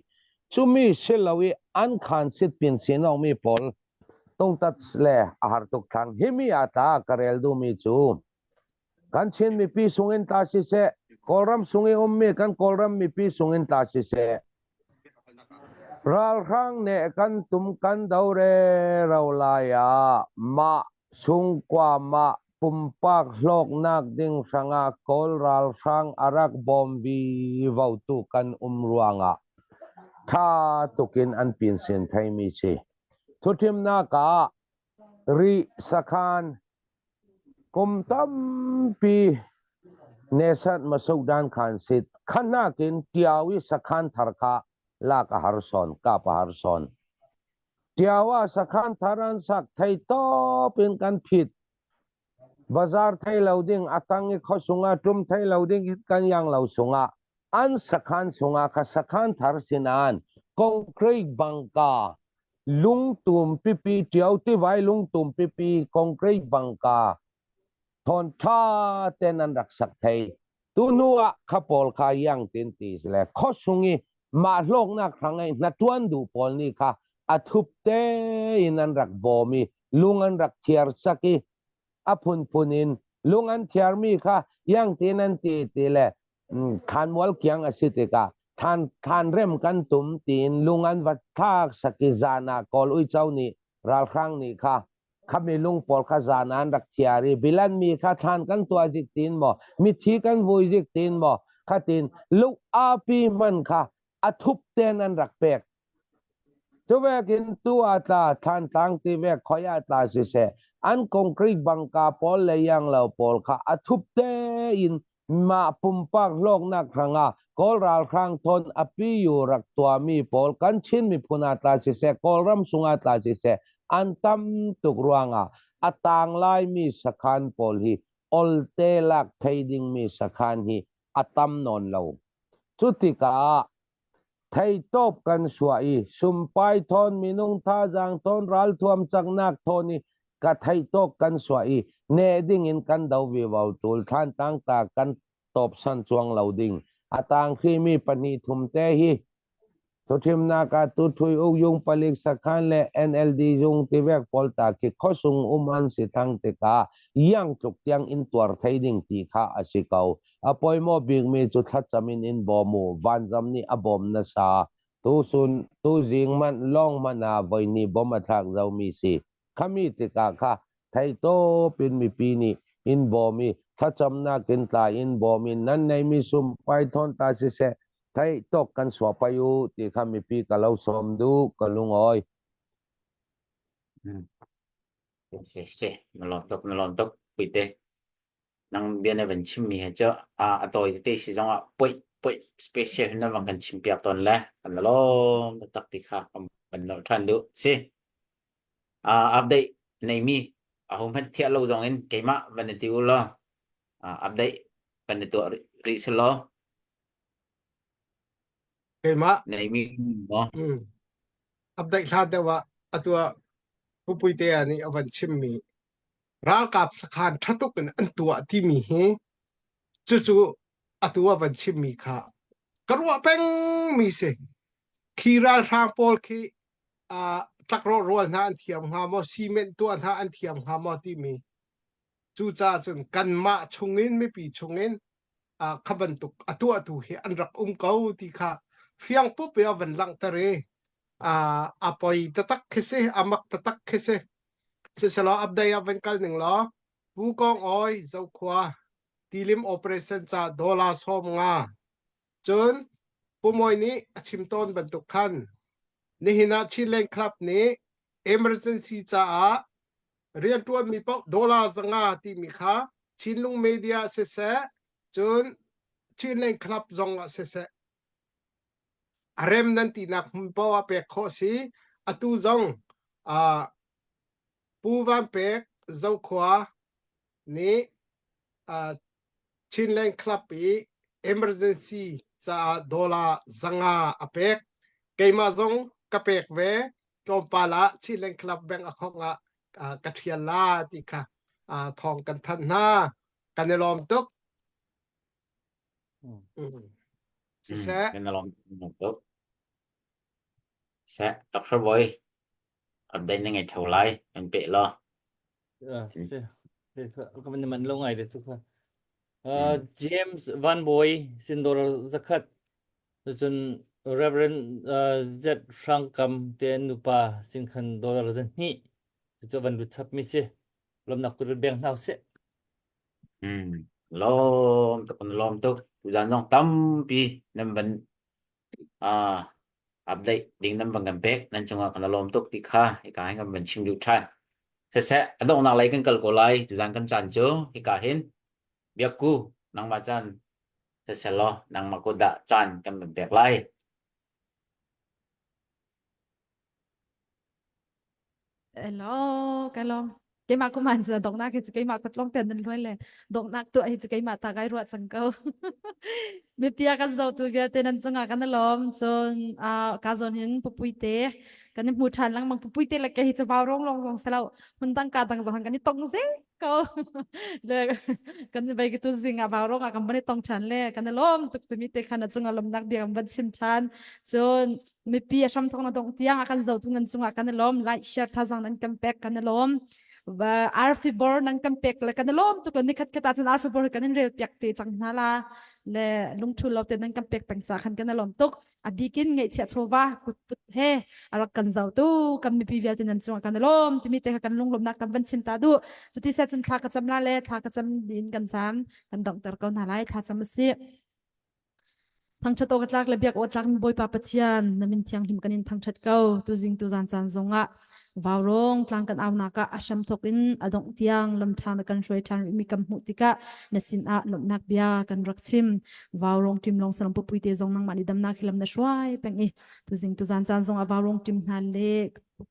cumi si lo i an khan sit pin sinong mi pawl tungtat le a har tuk thang himi a tla ka rel duhmi cu kan Chin mipi sungin tla siseh Kawlram sung i ummi kan Kawlram mipi sungin tla siseh Ralhrang nih kan tum kan do rero lai ah mah sungkua mah pumpak hlawknak ding hrangah Kawl ralhrang a rak bawm vivotu kan um ruangah tha tukin an pinsin theimi si. Thuthimnak ah Rih sakhan Kum tampi Nesat Masukdan khan sit khanak in Tiau i sakhan thar kha lak a har sawn, kap a har sawn. Tiau ah sakhan thar an sak thei tawp in kan phit. Bazar thei lo ding a tang i khuasung ah ṭum thei lo ding in kan yang lo sungah an sakhan sungah kha sakhan thar sinan concrete bangka lungtum pipi ṭio tivai lungtum pipi concrete bangka thawn ṭha ten an rak sak thei. Tu hnu ah kha pawl kha yang tin ti le khuasung i mah hlawknak hrang i hnaṭuan duh pawl nih kha a thup tein an rak bawm i lung an rak thiar sak i a phunphun in lung an thiarmi kha yang tin an ti ti le thlanmual kiang a si tikah thlan thlanrem kan tum tiin lung an va thlak sak i zan ah Kawl uico nih ralhrang nih kha khami lung pawl kha zan ah an rak thiar i bilan mi kha thlan kan tuah zik tiin maw mithi kan vui zik tiin maw khatin luk api hman kha a thup ten an rak pek Cuvekin tu ah tla Thlantlang tive khoi ah tla siseh an concrete bangka pawl le ianglo pawl kha a thup tein mah pumpak hlawknak hrangah Kawl ralhrang thawn a piyu rak tuahmi pawl kan Chin miphun ah tla siseh Kawlram sungah tla siseh an tam tuk ruangah a tang laimi sakhan pawl hi olte lak thei dingmi sakhan hi a tam nawn lo. Cu tikah Theitawp kan suah i sumpai thawn minung thazaang thawn ralthuam caknak thawn i ka theihtawk kan suah i ne ding in kan do vivo tul thlantlang ta kan tawp san chuang lo ding a tang hrimi pahnih thum te hi. Thuthimnak ah Tuthui Ukyung palik sakhan le NLD zung tivek pawl ta khi khuasung um an si thang tikah iang tluk tiang in tuar thei ding ti kha a si ko. A poimawh bikmi cu thlacam in in bawm u. Vanzam nih a bawm nasa. Tusun tuzing hmanh lawng hmanh ah voihnih bom a thlak zomi si. Khami tikah kha theitawp in mipi nih in bawm i thlacamnak in tla in bawm in nan neimi sum python ta siseh theih tawk kan suah pai u ti kha mipi ka lo sawm duh ka lungawi. Si si na lawm tuk na lawm tuk puite nang bia na van chim mi he cu a a tawi tete si zong ah poih poih special na van kan chim piak tawn le kan lawm tak ti kha kan van nolh than duh si uh, update neimi aho hmanh thiah lo zong in keimah van i ti u law uh, update kan i tuah rih si law Keimah neimi maw mm, update hlan deuh ah atu ah Pupui te nih a van chimmi ralkap sakhan ṭha tuk in an tuah timi hi cucu atu a van chimmi kha ka ruah pengmi si. Khi ralhrang pawl khi uh, tlakrawh rual hna an thiam hnga maw cement tuah hna an thiam hnga maw timi cucaah cun kanmah chungin mipi chungin uh, kha bantuk a tuahtu hi an rak um ko ti kha fiang pup i a van langhter i uh, a poi tatak khi si a mak tatak khi si siselaw update ah van kal ning law Pu Kong Oi Zokhua tilim operation ca dollar 50 Cun Pu Mawi nih a chim tawn bantuk khan nihin ah Chinland Club nih emergency caah rianṭuanmi paoh dollar 500 timi kha Chinlung Media siseh cun Chinland Club zong ah siseh a rem nan tinak hmun paoh ah pek khawh si. Atu zong uh, Pu Van Pek Zokhua nih uh, Chinland Club i emergency caah dollar 500 a pek. Keimah zong ka pek ve. Tlawmpal ah Chinland Club bank account ah uh, ka ṭhial la ti kha uh, thawng kan thanh hna. Kan i lawm tuk. Mm. Siseh. Kan i lawm tuk. Seh, Dr. Boy, update na ngei tho lai, kan pe law. Si. Ka van man lo ngai de tu kha. James Van Boy sin dollar zakhat cun Reverend Z Hrang Kam te nupa sin khan dollar zan hnih cu van lut chap mi si lomnak kut beng hna sih. Hmm. Lom tuk lom tuk. Tuzan zong tampi nan van Ah, update ding nan van kan pek nan cungah kan i lawm tuk ti kha hika hin kan van chim duh ṭhan. Siseh, a donghnak lei kan kal ko lai. Tuzan kan caan cu hika hin biakku nangmah caan siseh law nangmah kut dah caan kan van pek lai. Hello, ka lawm. Keimah ko man sa donghnak hi cu keimah kut lawng ten nan luai le donghnak tuah hi cu keimah ta kai ruah cang ko. Mipi a kan zotu vialte nan cungah kan i lawm. Cun ka zawn hin pupui te kan i hmu ṭhan lengmang pupui te le ke hi cu vau rong lawng zong si lo hmun dang ka dang zong kan i tong zel ko. Le kan bei tu zing ah vau rong ah kan van i tong ṭhan le kan i lawm tuk timi te khan a cungah lawmnak bia kan van chim ṭhan. Cun mipi a hram thawk na dongh tiang a kan zotu nan cungah kan i lawm like share thazang nan kan pek kan i lawm arfi bor nan kan pek le kan i lawm tuk le nikhat khat ahcun arfi bor kan in rel piak te cang hna la le lungthu lo te nan kan pek peng ca khan kan i lawm tuk a bikin ngeihchiah chawva kut put he a rak kan zotu kan mipi vialte nan cungah kan i lawm timi te kha kan lunglawmnak kan van chim ta duh cuti se cun thla ka cam la le thla ka cam din kan cam kan donghter ko hna lai thla cam usih Thangṭhat awk a tlak le biak awk a tlakmi Bawipa Pathian, na min thianghlim kan in thangṭhat ko. Tuzing tuzan caan zongah vaurawng tlang kan aunak ah a hramthawk in a dongh tiang lamṭha na kan hruai ṭhan rihmi kan hmuh tikah na sinah lawmhnak bia kan rak chim. Vaurawng ṭim lawng salam pupui te zong nangmah nih damnak hi lam na hruai peng i tuzing tuzan caan zongah vaurawng ṭim hna le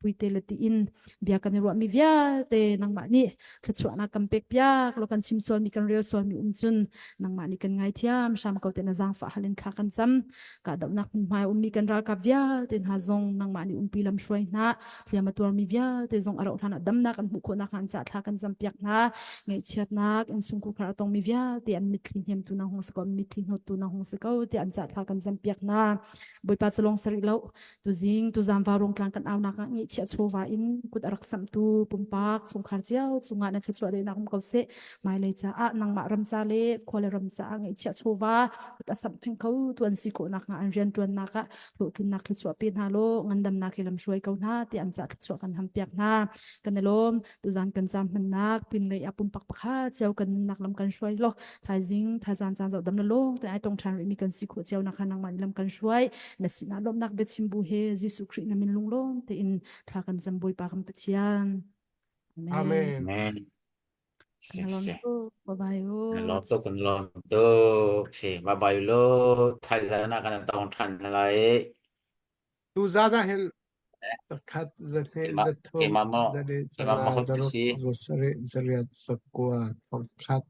Puite le tiin bia kan i ruahmi vialte nangmah nih thluachuahnak kan pek piak lo kan chim sualmi kan rel sualmi um cun nangmah nih kan ngaithiam hram ko te na zaangfah halin thla kan cam kahdohnak hmunhmai ummi kan ralkap vialte hna zong nangmah nih umpi lam hruai hna hliam a tuarmi vialte zong a rauh hlan ah damnak an hmuh khawhnak hnga an thla kan cam piak hna ngaihchiatnak innchungkhar khar a tongmi vialte an mitthli hnemtu nang hung si ko an mitthli hnawttu nang hung si ko tiah an ca thla kan cam piak hna Bawipa cu lawng sarih lo tuzing tuzam vaurung tlang kan aunak ah ngeihchiah chawva in kut a rak samhtu pumpak chungkhar cio cungah na thluachuah dehnak um ko seh hmailei caah nangmah ram ca le khua le ram caah ngeihchiah chawva kut a samh pheng kho tu an si khawhnak hnga an rianṭuannak ah hlawhtlinnak thluachuah pe hna law ngandamnak he lam hruai ko hna tiah an ca thluachuah kan ham piak hna kan i lawm tuzan kan cam hmannak pinlei ah pumpak pakhat cio kan nunnak lam kan hruai lo thaizing thaizan caan zoh dam na lawng te ai tong ṭhan rihmi kan si khawh cio nak kha nangmah nih lam kan hruai na sinah lawmhnak biachim bu he Jesuh Khrih na min lunglawm tein thla kan cam Bawipa kan Pathian Amen. Amen. Amen. Kan lawm tuk. Bye bye. Kan lawm tuk, kan lawm tuk. Si, bye bye lo. Thaizan ah kan tong ṭhan lai. Tuzan ah hin zakhat, zahnih, Keimah, zathum, keimah maw, zali, keimah zanga, maw holh zaruk, si. zasarih, zariat, zakua, thongkhat.